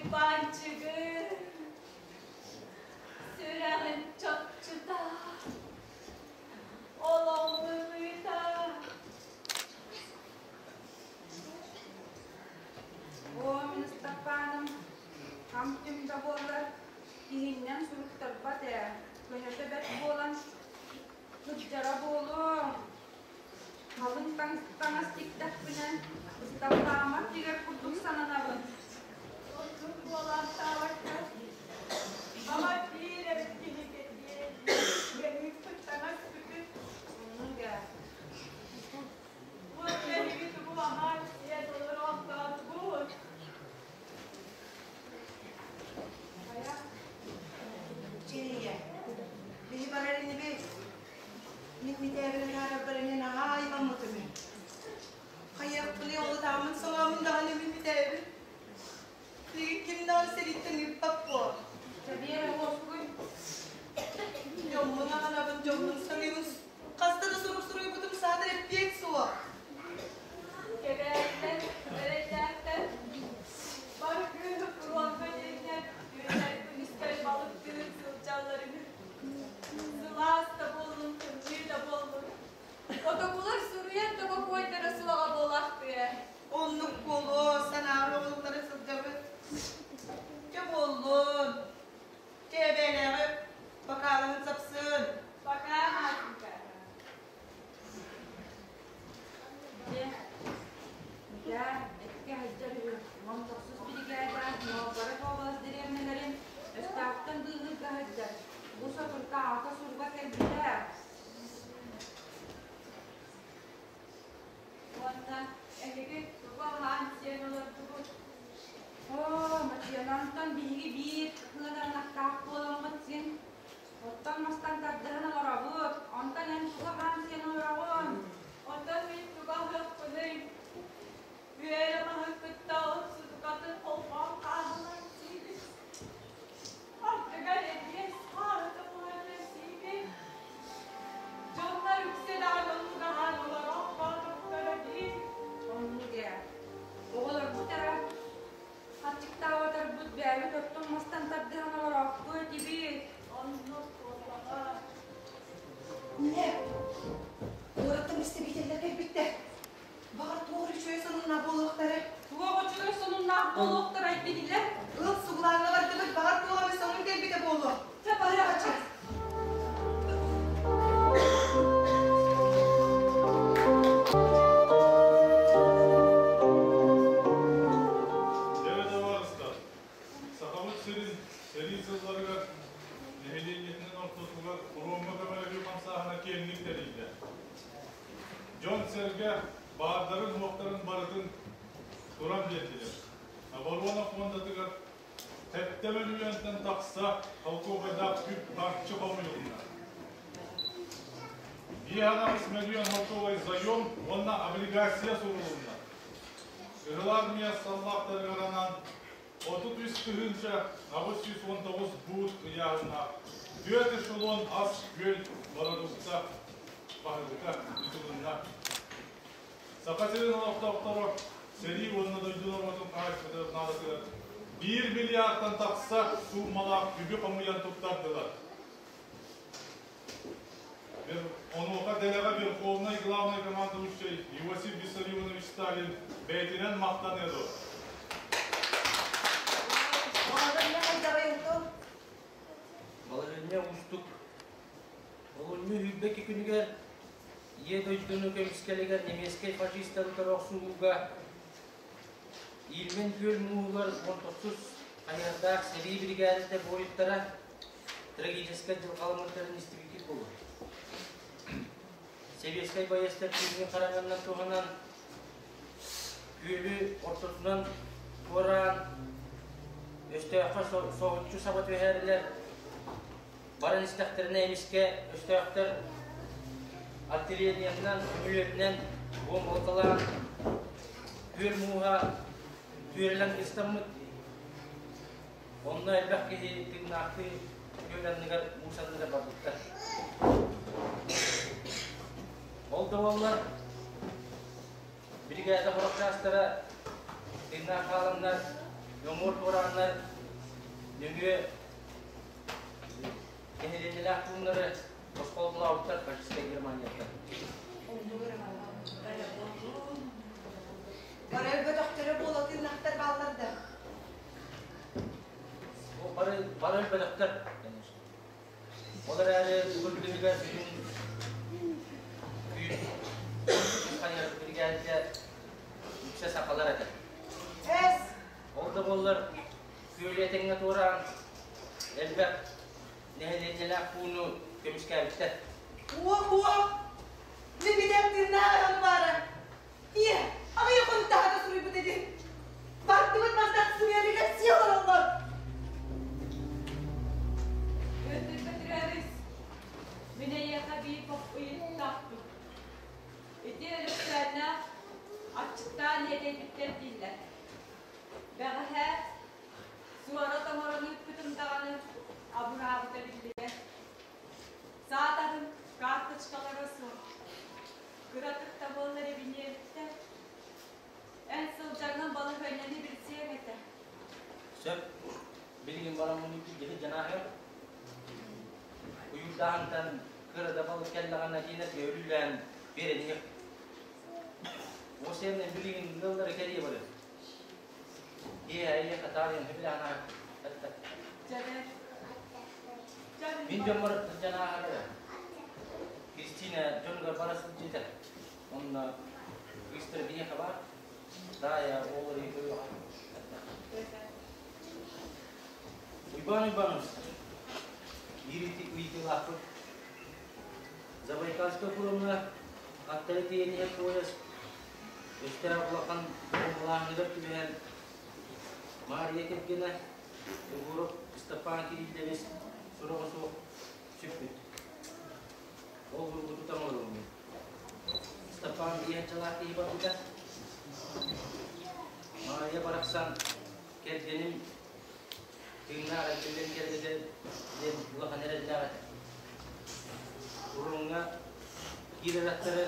Уйбаанчыгын сүрэҕин чопчута, олоҕун ымыыта. Оо, мин Ыстаппааным хам-түм да буоллар, киһиннэн суруттарбат ээ, көнөтө бэрт буолан сылдьара буолуо. Халыҥ таҥас тиктэхпинэ, ыстаппааммар тигэр курдук сананабын. Оннук буолаахтаабакка, баҕар биир эбит киһи кэтиэ, кэҥииппит таҥас бүтүн. Оннук ээ. Уонна эһиги тугу аһаан сиэн олороохтоотугут? Хайа? Чэйэ, биһи барар инибит. Мин митээбин араарарбар эмиэ наһаа аймаммытым үһү. Хайыахпыный ол ытааммын соҥооммун даҕаны мин митээбин. Билигин ким даҕаны сэрииттэн ыыппат буо. Тэбиэр уоскуй. Дьоммун аҕынабын, дьоммун саныыбын. Хаста да сурук суруйбутум саатар эппиэт суох. Кэбээттэн, эрэйдээхтэн бары кыыһы фронтга диэннэр түүннэр күнүстэр балыктыыр сылдьаллар үһү. Сылаас да буоллун, тымныы да буоллун. Отокулар суруйар да бокуойдара суоҕа буолаахтыа. Оннук буолуо, санаабы оҕолуктары сылдьабыт. Дьэ буоллун. Чэ эбээлээҕи бакаалаһын сапсын. Пока, Маатенька. Дьэ, Митээ, эккэ сылдьар үһү. 19 биригээдэ Новгород уобалас дэриэбинэлэрин өстөөхтөн быыһыырга сылдьар. Бу соторута аата суруга кэлбитэ. Уонна эһиги тугу аһаан-сиэн олордугут? Оо, Мачыанантан биһиги биир ыанарынахтаах буоламмыт син оттон мастан тардыһан олоробут. Онтон эн тугу аһаан-сиэн олороҕун? Онтон мин тугу аһыахпыный? Үөрэ маһын кытта от сутукатын холбоон хааһылаан сиибит. Ардыгар эбиэс хааһыта буһарынан сиибит. Дьоннор үксэ даҕаны оннук аһаан олороохтоотохторо дии. Оннук ээ. Оҕолорбут эрэ аччыктаабатарбыт бэйэбит оттон мастан тардыһан олороохтуо этибит. Оннук буоллаҕа. Ньэ, куораттан истэбиитэллэр кэлбиттэр. Баҕар туох үчүгэй сонуннаах буолуохтара. Туох үчүгэй сонуннаах буолуохтара итинилэр? Ыл сугулааҥҥа бардыбыт, баҕар туох эмэ сонун кэлбитэ буолуо. Чэ, барыаҕа. Дьэ, табаарыстар, Сахабыт сирин сэрии сылларыгар нэһилиэнньэтинэн ортотугар фроҥҥа көмөлөһүү хамсааһына киэҥник тэрийдэ. Дьон-сэргэ баардарын-уохтарын барытын туран биэрдилэр. Оборона фондатыгар сэттэ мөлүйүөнтэн тахса холкуобайдаах үп-харчы хомуйулунна. 5,8 мөлүйүөн холкуобай заем уонна облигация сурулунна. Кыһыл Армия саллааттарыгар анаан 33 819 буут ыйааһыннаах түөрт эшелон ас-үөл бородуукта баһылыка ыытылынна. Саха сирин олохтоохторо сэрии уонна дойду норуотун хаһаайыстыбатын наадатыгар биир миллиардтан тахса сууммалаах үбү хомуйан туттардылар. Онуоха дэлэҕэ Верховнай главный командующий Иосиф Виссарионович Сталин бэйэтинэн махтаныа дуо? Балаһыанньа уустук. Олунньу сүүрбэкки күнүгэр Ийэ дойдуну көмүскэлигэр немецкэй фашистары утары охсуһууга Ильмень күөл мууһугар 19 хайыһардаах сэрии биригээдэтэ буойуттара трагическай дьылҕаламмыттарын истибиккит буолуо. Сэбиэскэй байыастар түүҥҥү хараҥаннан туһанан күөлү ортотунан туораан өстөөххө соһуччу саба түһэрилэр. Баран истэхтэринэ эмискэ өстөөхтөр артиллериянан, көмүлүөтүнэн буомбалталаан күөл мууһа түөрэлэн ыстаммыт. Онно элбэх киһи тыыннаахтыы күөл анныгар, муус анныгар барбыттар. Ол да буоллар, биригээдэ сорох чаастара тыыннаах хааланнар. Нөҥүө туорааннар нөҥүө нэһилиэнньэлээх пууннары босхолотолообуттар фашистскай Германияттан. Бары өлбөтөхтөрө буола тыыннахтар бааллар да. Бары, бары өлбөтөхтөр, конечно. Ол эрээри бүгүн күнүгэр бүгүн күүс хайар биригээдэ үксэ сахалар этэ. Эс! Ол да буоллар күөлү этэҥҥэ туораан элбэх нэһилиэнньэлээх пууну көмүскээбиттэр. Уох-уох! Мин билэм тыыннаах ону баара. Ийэ, аҕыйах хонуктааҕыта суруйбут этин. Бардыбыт мастан сымыйарыгар сии олороллор. Петр Петрович, мин эйиэхэ биир ыйыттахпын. Ити Өлөксөөннөөх аччыктаан иэдэйбиттэр дииллэр. Бэҕэһээ суорат оҥорон ыыппытым даҕаны абыраабыта биллибэт. Саатаһын карточкалара суох. Кыратык да буоллар эбиниэбиттэр. Эн сылдьаҥҥын балаһыанньаны билсиэҥ этэ. Сөп. Билигин бараммын үтү дьанаһыам. Уйуурдааһынтан кыра да балык кэллэҕинэ диэнэргэ өлүүлээн биэрэн иһиэх. Осиэннэ билигин ыаллара кэлиэ барыа. Ийэ хатаарыйан сөбүлээн ааһар. Мин дьоммор сылдьан ааһар Кристина дьонугар бара сылдьыыта. Онно кыыстара биһиэхэ баар. Даайа оҕолору көрүөҕэ. Уйбаан Уйбааныч, биир ыйытыылаахпыт. Забайкальскай форумҥа аттары тиийэн иһэр поезд өстөөх улахан буомбалааһыныгар түбэһэн Маарыйа кэргэнэ Егоров Ыстапаан Кириллович сураҕа суох сүппүт. Ол буругу тутан олоруммут. Ыстапаан иһэнчалаах киһи барбыта. Маарыйа барахсан кэргэним тыыннаах эргиллэн кэллэ диэн улахан эрэллээх этэ. Уруҥҥа киирэр аттары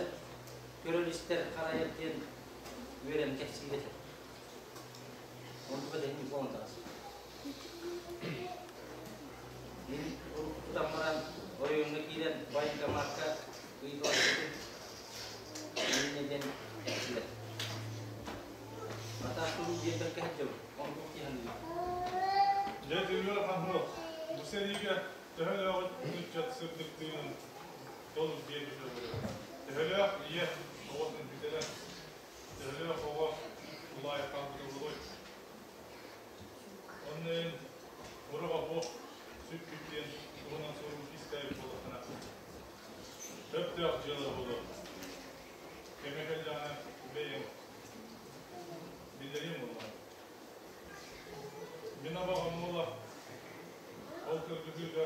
көрөр-истэр харайар диэн үөрэн кэпсиир этэ. Онтука дэһин буолан таҕыс. Мин уруккутан баран оройуоҥҥа киирэн военкоматка ыйыталаспытым. Инньэ диэн эттилэр. Атаах тугу биэрбэккэ сылдьабын. Онтук киһи Дьэ, тыыгар хаһыат. Бу сэриигэ төһөлөөҕү ыччат сырдык тыынын толук биэрбитэ буолуо. Төһөлөөх ийэ оҕотун бүтэрэн, төһөлөөх оҕо тулаайах хаалбыта буолуой? Онно иһин урук обуох сүппүт диэн туһунан суругу кистээбит буоллаххына, сөптөөх дьыала буолуо. Кэмэ кэллэҕинэ бэйэҥ биллэриэм буоллаҕа. Мин абаҕам уола ол кыргыһыыга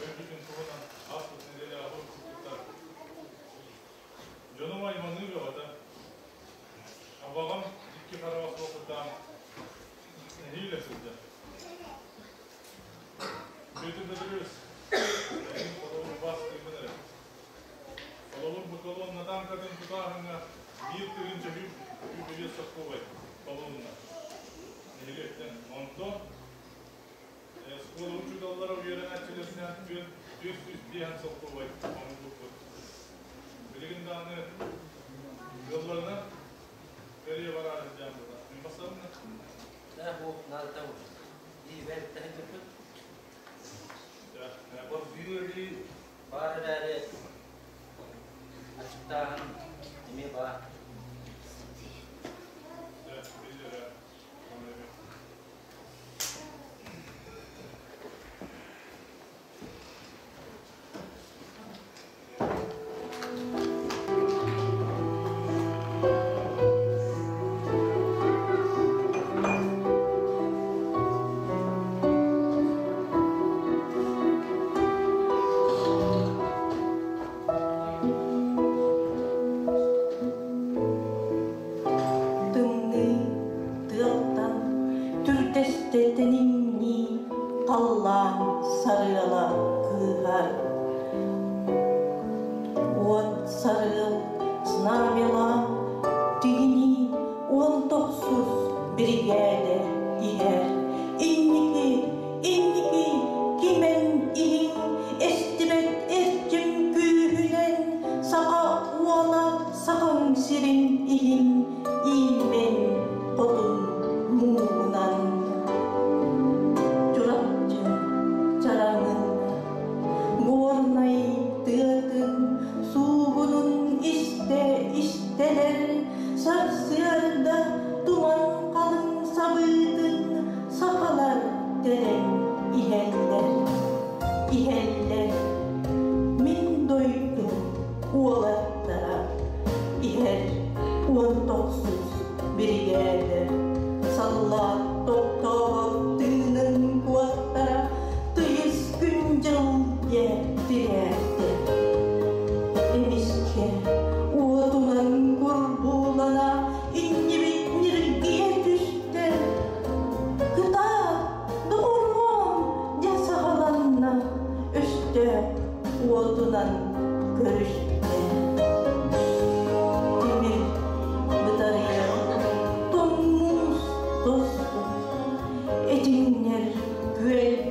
өлбүтүн туһунан ааспыт нэдиэлэҕэ суруйбуттар. Дьонум айманыы бөҕөтө. Абаҕам икки хараҕа суох ытаан нэһиилэ сылдьар. Петр Петрович, эйигин холобур бастыыбын эрэ. Холобур бу колонна танкатын тутааһыҥҥа биир тыһыынча үп соккуобай толунна. Нэһилиэктэн. Онтон оскуола учууталлара үөрэнээччилэринэн 405 солкуобай оҥорбуппут. Билигин даҕаны ыалларынан кэрийэ бараары сылдьан буолла. Мин бассабын да? Да, бу наадата бу. Ии, бэйэбиттэн кырпыт. Оргуйуу баар эрээри аччыктааһын эмиэ баар. Тымныы тыалтан түрдэстэ тэниҥнии халлаан сарыала кыыһар. Уот сарыал знамяла тигинии 19 биригээдэ иһэр.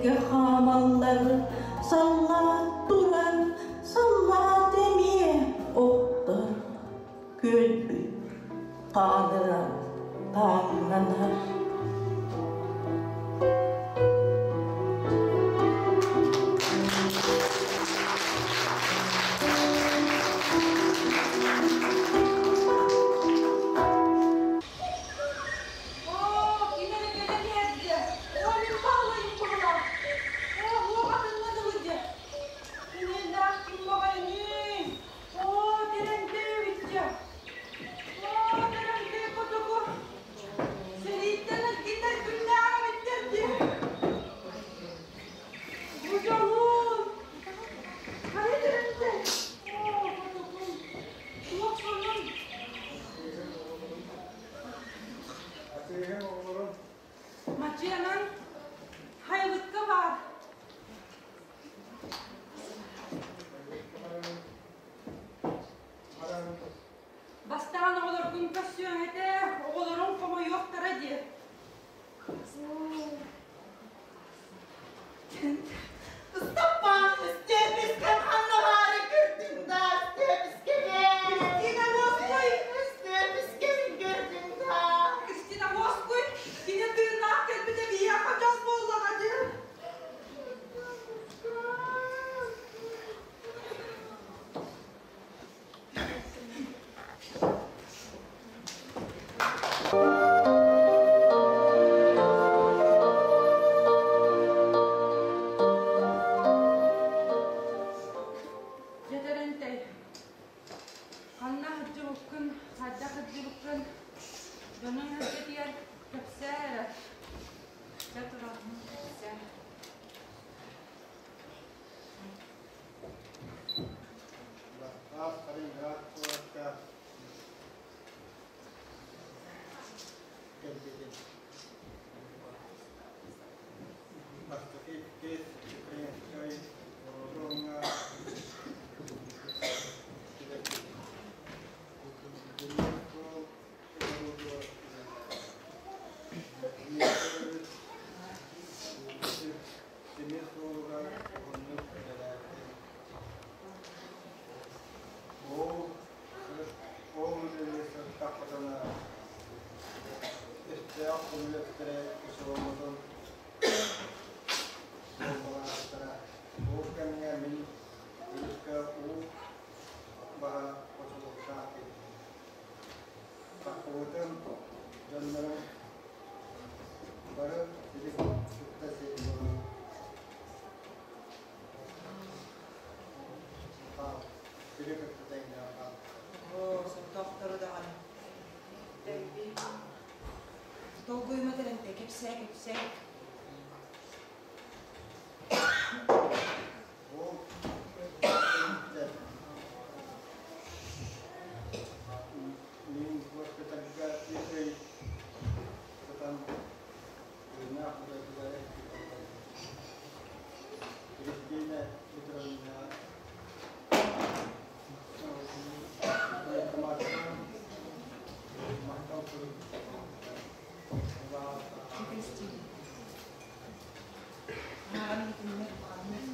Кэккэ хаамаллар, саллаат турар, саллаат эмиэ охтор, күөлбүт хаанынан хааннанар. Оо, ким эрэ кэлэн иһэр дьэ. Оо, мин баһылайым быһылаах. Оо, уох атынна дылы дьэ. Кинилээх ким баҕайыный? Оо, Тэрэнтэй эбит дьэ. Оо, Тэрэнтэй котоку. Сэрииттэн эргитэр күннээх эбиттэр дии. Бу дьолуун. Хайа Тэрэнтэй? Оо, котокум. Туох сонун? Атыыһым оҕолорум Мачыанан хайылыкка баар. Бастаан оҕолоргун көрсүөҥ этэ, оҕолоруҥ хомойуохтара диэ. Ыстаппаан Степискэ ханна баары көрдүҥ да Степискэбин? Кристина уоскуй! Степискэбин көрдүҥ да? Кристина уоскуй! Кини тыыннаах кэлбитэ биһиэхэ дьол буоллаҕа дии. Дьэ Тэрэнтэй, ханна сылдьыбыккын, хайдах сылдьыбыккын дьонуҥ эргэтигэр кэпсээ эрэ. Дьэ туран кэпсээ. Бастаах Калининград куоракка кэлбитим. Бастакы иккис Украинскай аэродромҥа түбэспитим. Билиэт суол оҥоруутугар үлэлээбитим. Днепр Тимир суолугар уһуннук үлэлээбитим. Ол ол үлэлии сырыттахпытына өстөөх көмүлүөктэрэ эшеломмутун буомбалаабыттара. Ол кэмҥэ мин өрүскэ уу баһа хочулуктаах киирбитим. Таххыбытым дьоннорум бары силик кытта сиэтилэр. Сири кытта тэҥнээх хаалбыттар. Оо, сордоохтору даҕаны. Долгуйума Тэрэнтэй, кэпсээ, кэпсээ. Ол кэнниттэн мин госпитальга үс ый сытан тыыннаах дойдуга эргиллэн Кристина Петровна военкоматтан махтал сурук Кристина. Ааҕан иһитиннэр, ааҕан.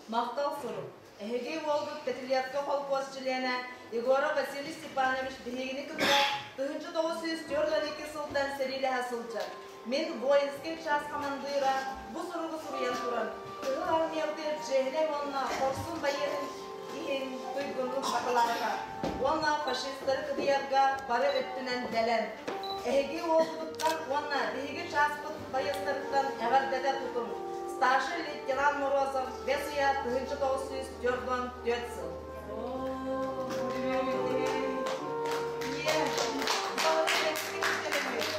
Махтал сурук. Эһиги уолгут Пятилетка холкуос чилиэнэ Егоров Василий Степанович биһигини кытта 1942 сылтан сэриилэһэ сылдьар. Мин воинскай чаас хамандыыра бу суругу суруйан туран, Кыһыл Армиябытыгар чиэһинэй уонна хорсун байыанын иһин туйгуннук бакылаата уонна фашистары кыдыйарга бары өттүнэн бэлэм. Эһиги уолгутуттан уонна биһиги чааспыт байыастарыттан эҕэрдэтэ тутуҥ. Старший лейтенант Морозов бэс ыйа 1944 сыл. Ийэ, балык бэттик кэлэммит.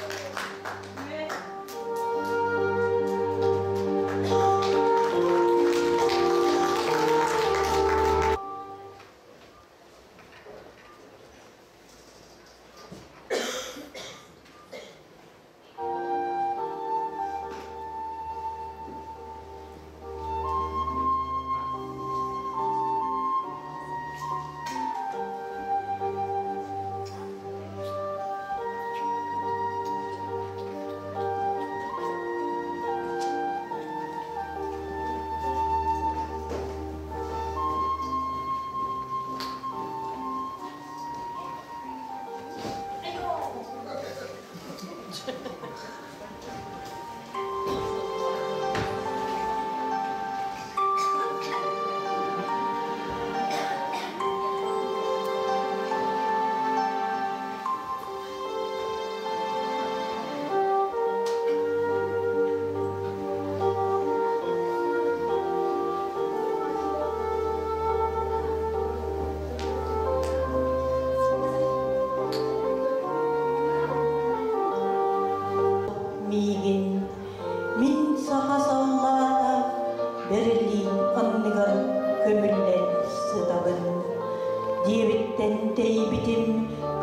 Тэйбитим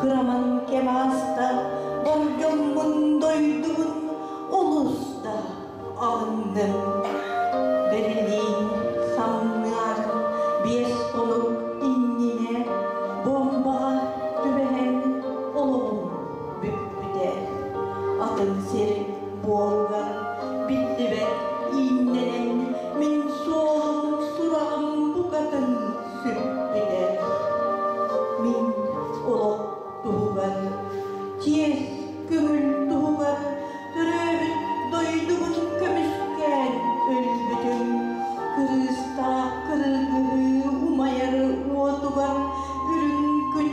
кыраман кэм ааста, бар дьоммун, дойдубун олус да аҕынным. Берлин самныар биэс хонук иннинэ бомбаҕа түбэһэн олоҕум бүппүтэ. Атын сир буоругар биллибэт ииннэнэн мин суолум сураҕым букатын сүппүтэ. Мин олох туһугар, чиэс көҥүл туһугар төрөөбүт дойдубун көмүскээн өлбүтүм. Кырыыстаах кыргыһыы умайар уотугар үрүҥ күн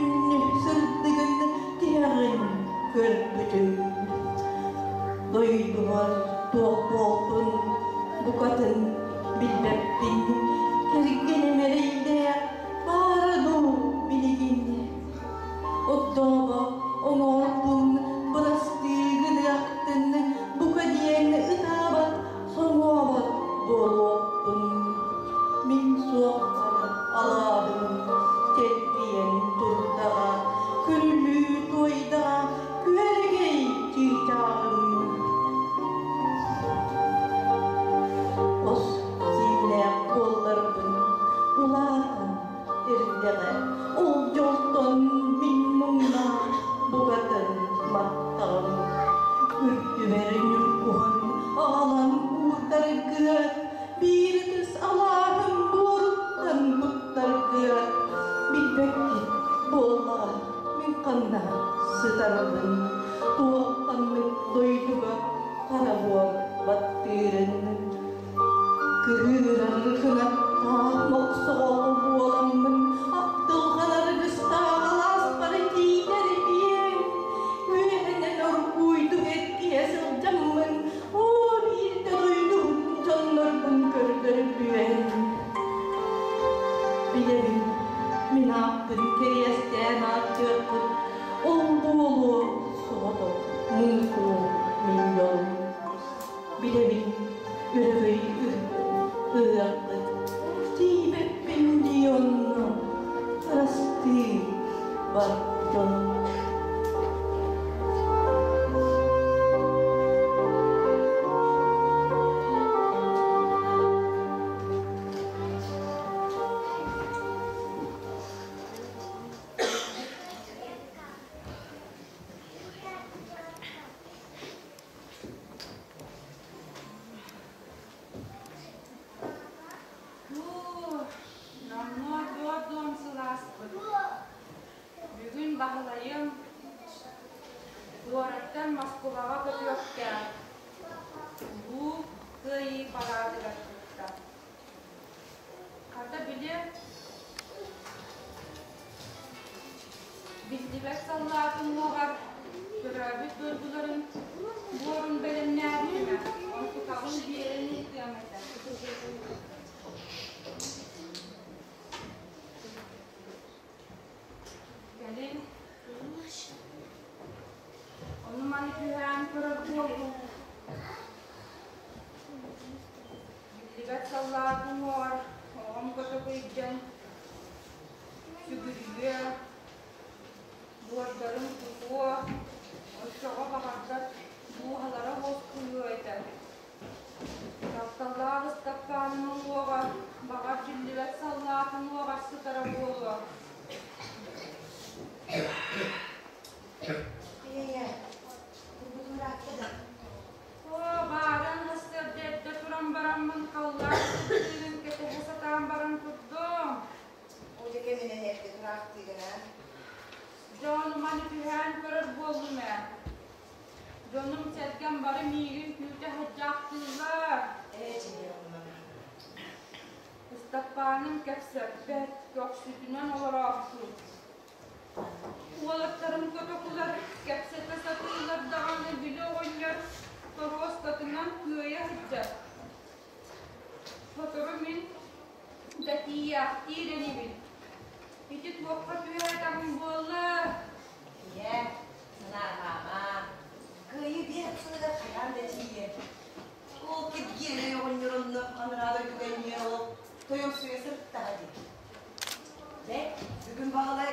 сырдыгын тиһэҕин көрбүтүм. Дойдубар туох буолтун букатын билбэппин, кэргэним эрэйдээх баара дуу билигин. Оттообо оҥорбун бырастыы гыныахтын, бука диэн ытаабат, соҥообот буолуохпун. Мин суохпар алаабын чэлгийэн турдаҕа, күрүлүү туойдаҕа күөрэгэй чыычааҕым. Ос сиэннээх буолларбын улаатан эрдэҕэ, ол дьолтон мин муҥнаах букатын маттаҕым. Үрдүбэр ньургуһун аҕалан уурдаргыат, биир ытыс алааһым буоруттан куттаргыат, билбэккит буоллаҕа мин ханна сытарбын, туох ханнык дойдуга хара буор баттыырын. Кыһыырар кынаттаах мохсоҕол буоламмын, ахтылҕан аргыстаах алааспар тиийдэр биэм. Үөһэнэн оргууйдук эргийэ сылдьаммын, оо, биирдэ дойдубун, дьоннорбун көрдөрбүөн. Билэбин, мин ааппын кэриэстээн ааттыаххыт, ол буолуо соҕотох муҥкуу мин дьолум. Билэбин, өрөгөй ыһыаххыт, тиийбэппин дии онно, ырастыы бар дьонум. Номнуо 40 сыл ааспыт. Бүгүн Баһылайым куораттан Москубаҕа көтүөхтээх Улуу Кыайыы параадыгар кытта. Хата били биллибэт саллаатын уоҕар төрөөбүт дойдуларын буорун бэлэмнээбитимэ, онтукабын биэрэн ыытыам этэ. Кэлин ону-маны түһээн көрөр буоллум. Биллибэт саллаатын уоҕар оҕом көтөкөйдөн сүгүрүйүө, буордарын тутуо, оччоҕо баҕардар дууһалара уоскуйуо этэ. Тапталлаах Ыстаппааным уҥуоҕа баҕар биллибэт саллаатын уоҕар сытара буолуо. Ийэ, турбутун ыраатта да. Оо, бааран сарсыарда эрдэ туран бараммын халлаан сырдыырын кэтэһэ сатаан баран турдум. Ол дьэ кэминэн эрдэ тураахтыыгын аа? Дьон маны түһээн көрөр буоллум ээ. Дьонум-сэргэм бары миигин күүтэ сылдьаахтыыллар. Ээ, чиҥэ онно. Ыстаппааным кэпсэппэт, көхсүтүнэн олороохтун. Уолаттарым котокулар кэпсэтэ сатыыллар даҕаны били оҕонньор торуоскатынан кыайа сылдьар. Сотору мин да тиийээхтиир инибин. Ити туохха түһээтэҕим буолла? Ийэ, санаарҕаама. Кыайыы биэс сылыгар хайаан да тиийиэ. Ол Киргиэлэй оҕонньор онно анараа дойдуга эмиэ ол тойомсуйа сырыттаҕа дии. Дьэ, бүгүн Баһылай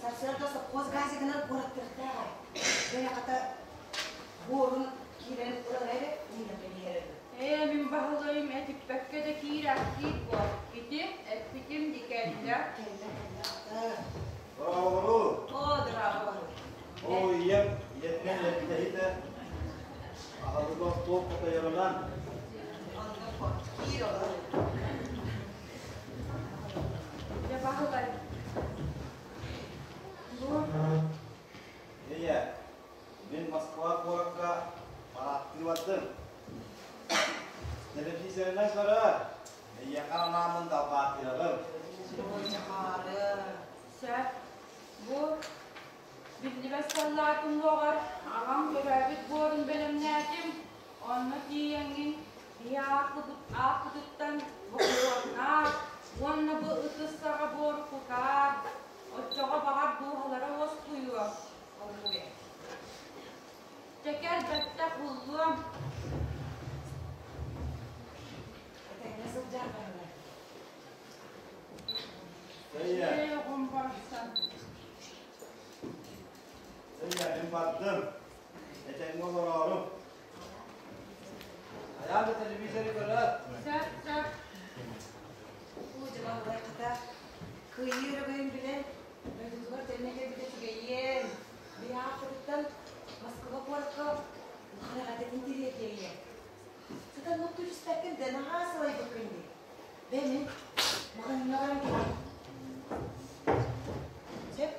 сарсыарда Холкуос газигынан куораттыахтааҕа. Бэйэ хата буорун киирэн ылар эрэ миинэн кэбиһэр эрэ. Ээ, мин Баһылайым этиппэккэ да киирээхтиир буол. Ити эппитим ди кэллэ. Кэллэ, кэллэ, хата. Бороҕору! Оо, дорообо. Оо, ийэм ийэтинэн эппитэһитэ аһылыга остуол хотойорунан. Онно киир олор. Дьэ, Баһылай. Бу Ийэ, мин Москва куоракка парааттыы бардым. Телевизорынан көрөр. Эйиэхэ анааммын далбаатыаҕым. Ой, чахаары. Сөп. Бу биллибэт саллаатын уоҕар аҕам төрөөбүт буорун бэлэмнээтим. Онно тиийэҥҥин киһи аахпытыттан бокуоннаах уонна бу ытыс саҕа буору кутаар. Оччоҕо баҕар дууһалара уоскуйуо. Оннук ээ. Дьэ кэл бэттэх буллуом. Этэҥҥэ сылдьар баһылай. Тэйэ. Ээ, оҕом барахсан. Тэйэ, мин бардым. Этэҥҥэ олороору. Хайаан да телевизоры көрөр. Сөп, сөп. Уу, дьэ Баһылай хата кыайыы өрөгөйүн билэн, дойдутугар төннө кэлбитэ үчүгэйиэн. Биһи аахпытыттан Москва куоракка улахан эҕэрдэтин тириэрдиэйэ. Сытан нуктуу түспэккин да, наһаа сылайбыккын дии. Бээ, мин маҕаһыыҥҥа баран кэлиим. Сөп?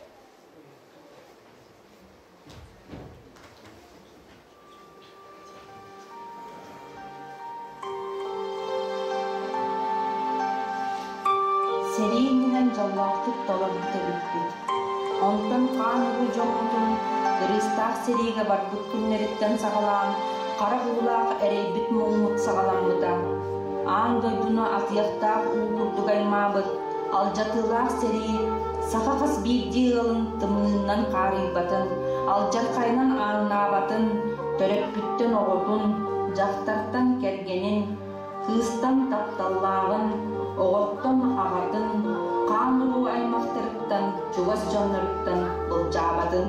Сэрии иннинэн дьоллоохтук толорбут эбиппит. Онтон хаан уруу дьоммутун кырыыстаах сэриигэ барбыт күннэриттэн саҕалаан харах уулаах эрэйбит муҥмут саҕаламмыта. Аан дойдуну атыйахтаах уу курдук аймаабыт алдьатыылаах сэрии саха хас биирдии ыалын тымныыннан хаарыйбатын, алдьархайынан ааҥнаабатын, төрөппүттэн оҕотун, дьахтартан кэргэнин, кыыстан тапталлааҕын, оҕоттон аҕатын, хаан уруу аймахтарыттан, чугас дьонноруттан былдьаабатын.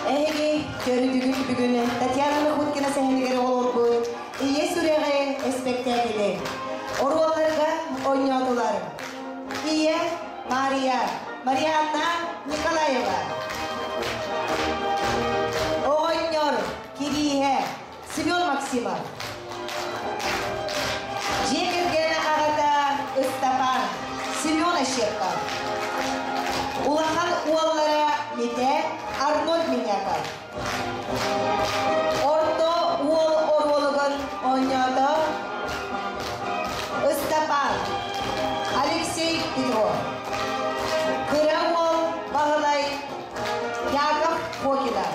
Эһиги көрүдүгүт бүгүн Татьяна Махуткина сэһэнигэр оҕолорбут Ийэ сүрэҕи эспэктээкили оруолларга оонньоотулар. Ийэ Мария, Марианна Николаева. Оҕонньор Кирииһэ Семен Максимов. Дьиэ кэргэн аҕата Ыстапаан Семен Ощепков. Улахан уоллара Митэ Арнольд Миняков. Орто уол оруолугун оонньоото Ыстапаан Алексей Петров. Кыра уол Баһылай Яков Фокина.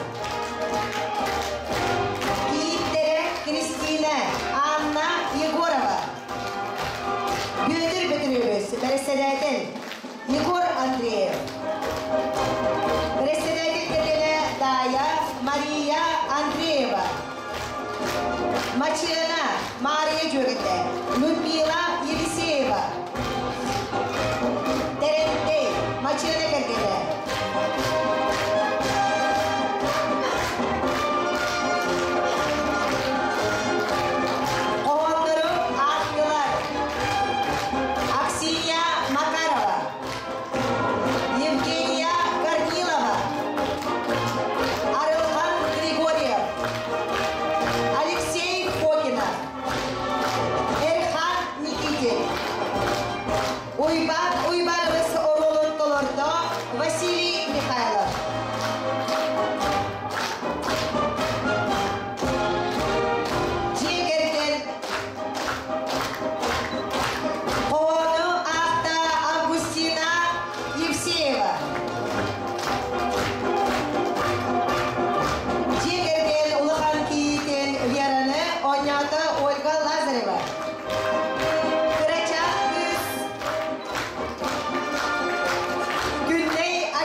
Кийииттэрэ Кристина, Анна Егорова. Бүөтүр Бөтүрүөбүс, бэрэссэдээтэл Егор Андреев. Бэрэссэдээтэл кэргэнэ Дая Мария Андреева. Мачыана Мария дьүөгэтэ Людмила Елисеева. Тэрэнтэй Мачыана кэргэнэ. Хоһооннору ааттылар Аксинья Макарова, Евгений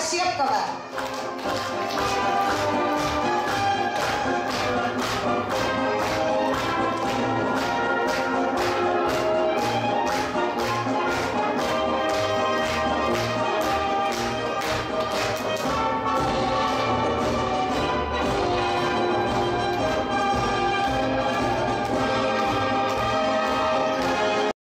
Ощепкова.